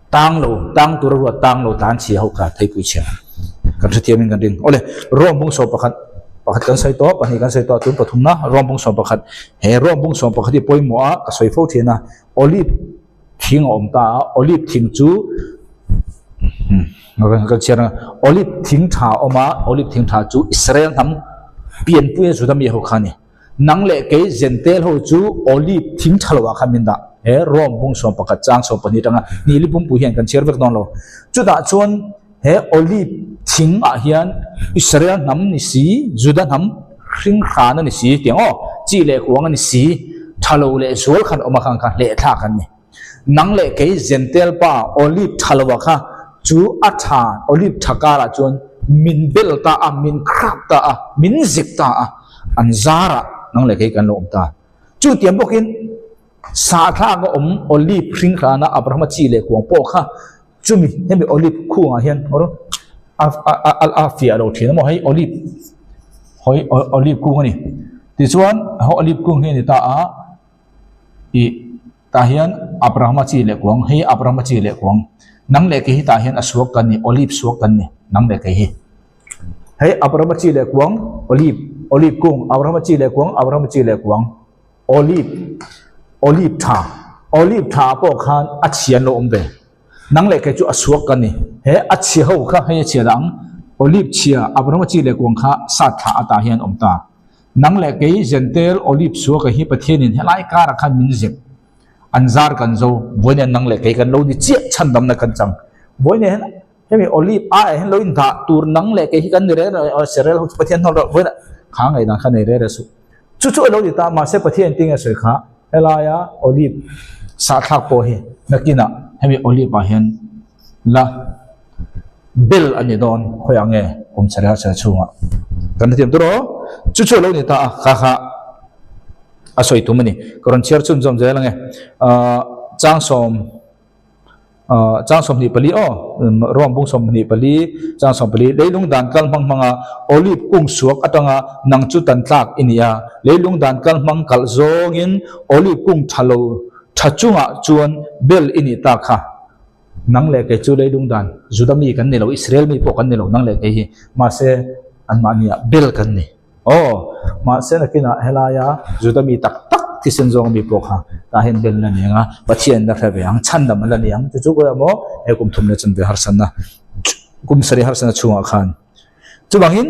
Tang lo, tang tura ruat tang lo tlan chhia ho kha theipui chhia kan hrethiamin kan ring. Awle, Rome bung 11, pakhat kan sawi tawh, pahnih kan sawi tawh, tun pathumna Rome bung 11. He Rome bung 11 hi pawimawh a ka sawi fo thin a, Olive thing a awm ta a, Olive thing chu kan chhiar ang, Olive thing tha a awm a, Olive thing tha chu Israel hnam pianpui a Juda mi ho kha a ni. Nang leh kei Zentel ho chu Olive thing tha lo ah khan min dah. He Rome bung 11 chang 12 atanga ni li pumpui hian kan chhiar vek dawn lo. Chutah chuan he Olive thing ah hian Israel hnam ni si, Juda hnam hring hran a ni si tiang aw, chi leh kuang a ni si, tha lo leh zual khan awm a khan kha hleh thlak an ni. Nang leh kei Zentel pa Olive tha lo ah kha chu a tha Olive tha karah chuan min bel ta a, min khrap ta a, min zik ta a. An zarah nang leh kei kan lo awm ta. Chu tiang bawkin sahthlak a awm olive hring hrana Abrahama chi leh kuang pawh kha chumi hemi olive khungah hian a a a fiah lo thin a maw hei olive hawi olive kung a ni. Tichuan olive kung hi a ni ta a ih tah hian Abrahama chi leh kuang hei Abrahama chi leh kuang nang leh kei hi tah hian a suak kan ni olive suak kan ni nang leh kei hi. Hei Abrahama chi leh kuang olive olive kung Abrahama chi leh kuang Abrahama chi leh kuang olive olive tha olive tha pawh khan a chhia an lo awm ve nang leh kei chu a suak ka ni he a chhia ho kha hei a chhia dang olive chhia Abrahama chi leh kuang kha sat thla atah hian awm ta nang leh kei zentel olive suaka hi Pathianin helai karah khan min zep an zar kan zo vawiin hian nang leh kei kan lo ni chiah chhandamna kan chang vawiin hian Hemi olive a hian lo indah tur nang leh kei hi kan ni reng reng a, Israel ho chu Pathian hnawl rawh vawiin kha ngaihdan kha nei reng reng suh. Chu chu a lo ni ta, mahse Pathian tinge sawi kha helaia olive sahthlak pawh hi nakinah hemi olive ah hian la bel a ni dawn khawiah nge kum chhare har chhare chhungah kan hrethiam tur aw. Chu chu a lo ni ta a, kha kha a sawi tum a ni. Ka rawn chhiar chhunzawm zel ange. Ahh chang sawm. Chang 24 aw, Rome bung 24, chang 14, Leilung dan kal hmang hmanga olive kung suak atanga nang chu tan tlak i ni a, leilung dan kal hmang kalh zawngin olive kung tha lo tha chungah chuan bel i nih ta kha. Nang leh kei chu leilung dan Juda mi kan ni lo, Israel mi pawh kan ni lo nang leh kei hi, mahse anmahniah bel kan ni. Aw, mahse nakinah helaia Juda mi tak tak thisen zawng mi pawh kha tah hian bel la ni ang a, Pathian la hre ve ang, chhandam an la ni ang. Chu chu kawih maw he kum thum leh chanve harsatna, kum sarih harsatna chhungah khan. Chuvangin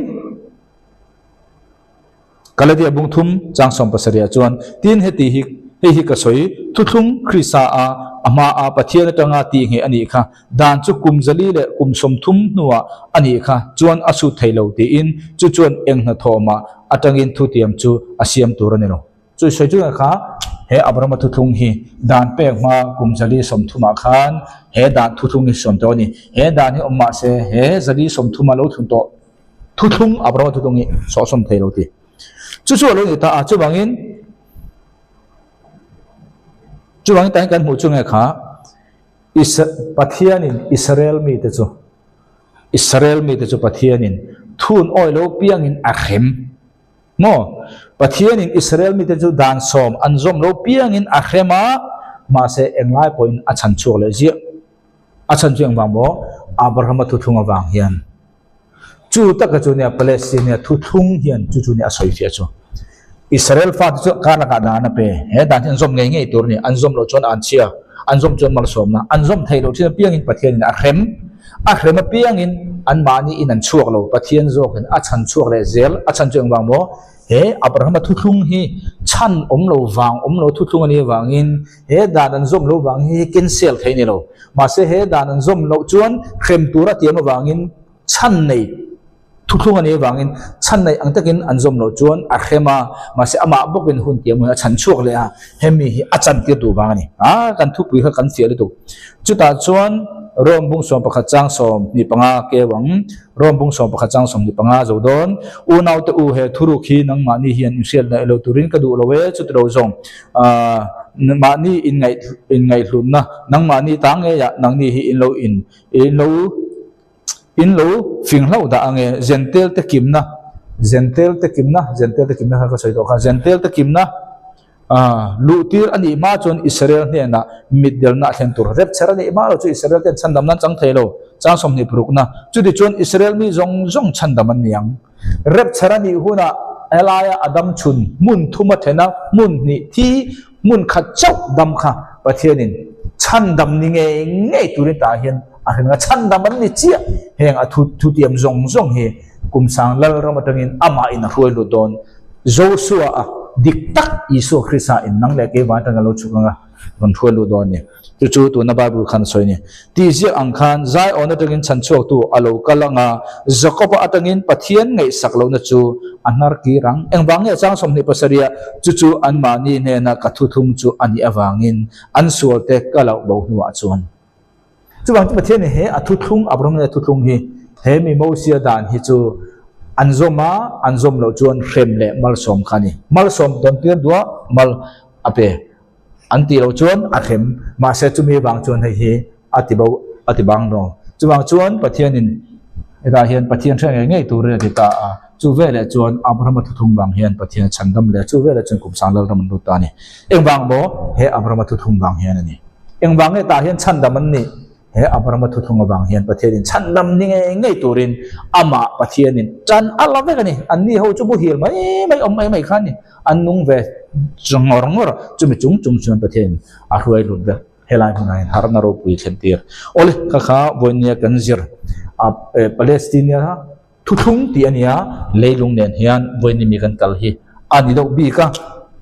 Galatia bung thum chang 70 ah chuan tin heti hi hei hi ka sawi, thuthlung Krista a a hma a Pathian atanga tih ngheh a nih kha. Dan chu kum zali leh kum 30 hnuah a nih kha chuan a sut thei lo tiin chu chuan eng hnathawmah atangin thutiam chu a siam tur a ni lo. Chu sawi chu kha he Abrahama thuthlung hi dan pek hma kum zali sawmthumah khan he dan thuthlung hi siam tawh a ni. He dan hi awm mah se he zali sawmthuma lo thlun tawh thuthlung Abrahama thuthlung hi sawhsawm thei lo ti. Chu chu a lo ni ta a, chuvangin chuvangin tah hian kan hmuh chu nge kha Pathianin Israel mite chu Israel mite chu Pathianin thun awi lo piangin a hrem maw? Pathianin Israel mite chu dan sawm an zawm lo piangin a hrem a, mahse englai pawhin a chhan chhuak leh ziah. A chhan chu engvang maw? Abrahama thuthlung avang hian. Chu taka chu nia Palestine thuthlung hian chu chu nia a sawi fiah chu. Israel fate chu kar lakah dan a pe. He dan hi an zawm ngei ngei tur a ni. An zawm loh chuan an chhia, an zawm chuan malsawmna. An zawm theih loh thin apiangin Pathianin a hrem. A hrem apiangin anmahni in an chhuak lo. Pathian zawkin a chhan chhuak leh zel. A chhan chu engvang maw? He Abrahama thuthlung hi chhan awm lo vang awm lo thuthlung a nih avangin he dan an zawm loh vang hi cancel theih a ni lo. Mahse he dan an zawm loh chuan hrem tura tiam avangin chhan nei Thuthlung a nih avangin chhan neih ang takin an zawm loh chuan a hrem a, mahse amah bawkin hun tiam hun a chhan chhuak leh a, hemi hi a chan tir duh vang a ni. A, kan thupui kha kan fiah lutuk. Chutah chuan Rom bung 11 chang 25 keu ang, Rom bung 11 chang 25 zo dawn, Unaute u he thuruk hi nangmahni hian inhriat leh lo turin ka duh lo e, chuti lo zawng, a, mahni inngaih inngaihhlutna nangmahni ta ngeiah nangni hi in lo in in lo In lo fing hlauh dah ange, Zentel te kimna, Zentel te kimna, Zentel te kimna kha ka sawi tawh kha, Zentel te kimna ah luhtir a nih hma chuan Israel hnenah mitdelna a thlen tur. Rapture a nih hma lo chu Israel ten chhandam nan chang thei lo, chang 20 parukna. Chuti chuan Israel mi zawng zawng chhandam an ni ang. Rapture a nih hunah helaia a dam chhun hmun thum a then a, hmun hnih thi hmun khat chauh dam kha Pathianin chhandam ni ngei ngei turin tah hian a hrilh a, chhandam an ni chiah. Heng a thu thutiam zawng zawng hi kum sang Lalram atangin amahin a hruai lut dawn. Joshua a dik tak Isua Krista in nang leh keimah atanga lo chhuk anga rawn hruai lut dawn a ni. Chu chu tuna Bible khan a sawi a ni. Tih ziak ang khan Zion atangin chhanchhuaktu a lo kal ang a, Jakoba atangin Pathian ngaihsak lohna chu a hnar kir ang. Engvang nge chang 27 ah chu chu anmahni hnena ka thuthlung chu a nih avangin an sualte ka loh bo hnuah chuan. Chuvang chu Pathian he a thuthlung, Abraham hnena thuthlung hi he mi Mosia dan hi chu an zawm a, an zawm loh chuan hrem leh malsawm kha a ni. Malsawm dawn tir duah mal a pe. An tih loh chuan a hrem, mahse chumi vang chuan hei hi a ti bo a ti bang lo. Chuvang chuan Pathianin hetah hian Pathian hre ngei ngei turin a ti ta a, chu veleh chuan Abrahama thuthung vang hian Pathian a chhandam leh a, chu veleh chuan kum sang Lalram an lut ta a ni. Engvang maw? He Abrahama thuthung vang hian a ni. Engvang nge tah hian chhandam an nih? He Abrahama thuthung avang hian Pathianin chhandam ni ngei ngei turin amah Pathianin tan a la vek a ni. Anni ho chu muhil mai mai awm mai mai kha a ni. An nung ve ngawr ngawr a, chumi chung chung chuan Pathianin a hruai lut vek. Helai hmunah hian harhna ropui thlen tir. Awle, kha kha vawinia kan zir a Palestine-a Thuthlung tih a nia, leilung nen hian vawiin mi kan kal hi a ni deuh bik a,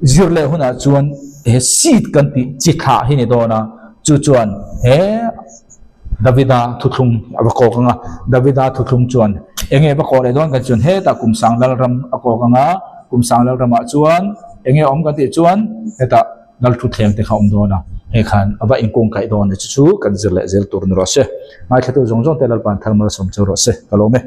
zir leh hunah chuan he seed kan tih chi thlah hi ni dawn a, chu chuan he Davida thuthlung a va kawk ang a, Davida thuthlung chuan eng nge va kawh leh dawn kan chuan hetah kum sang Lalram a kawk ang a, kum sang Lalramah chuan eng nge awm kan tih chuan hetah Lal thutthleng te kha awm dawn a, hei khan a va inkungkaih dawn a chu chu kan zir leh zel tur ni rawh se. Ngaithlatu zawng zawng te Lalpa'n thar malsawm chu rawh se, ka lawm e.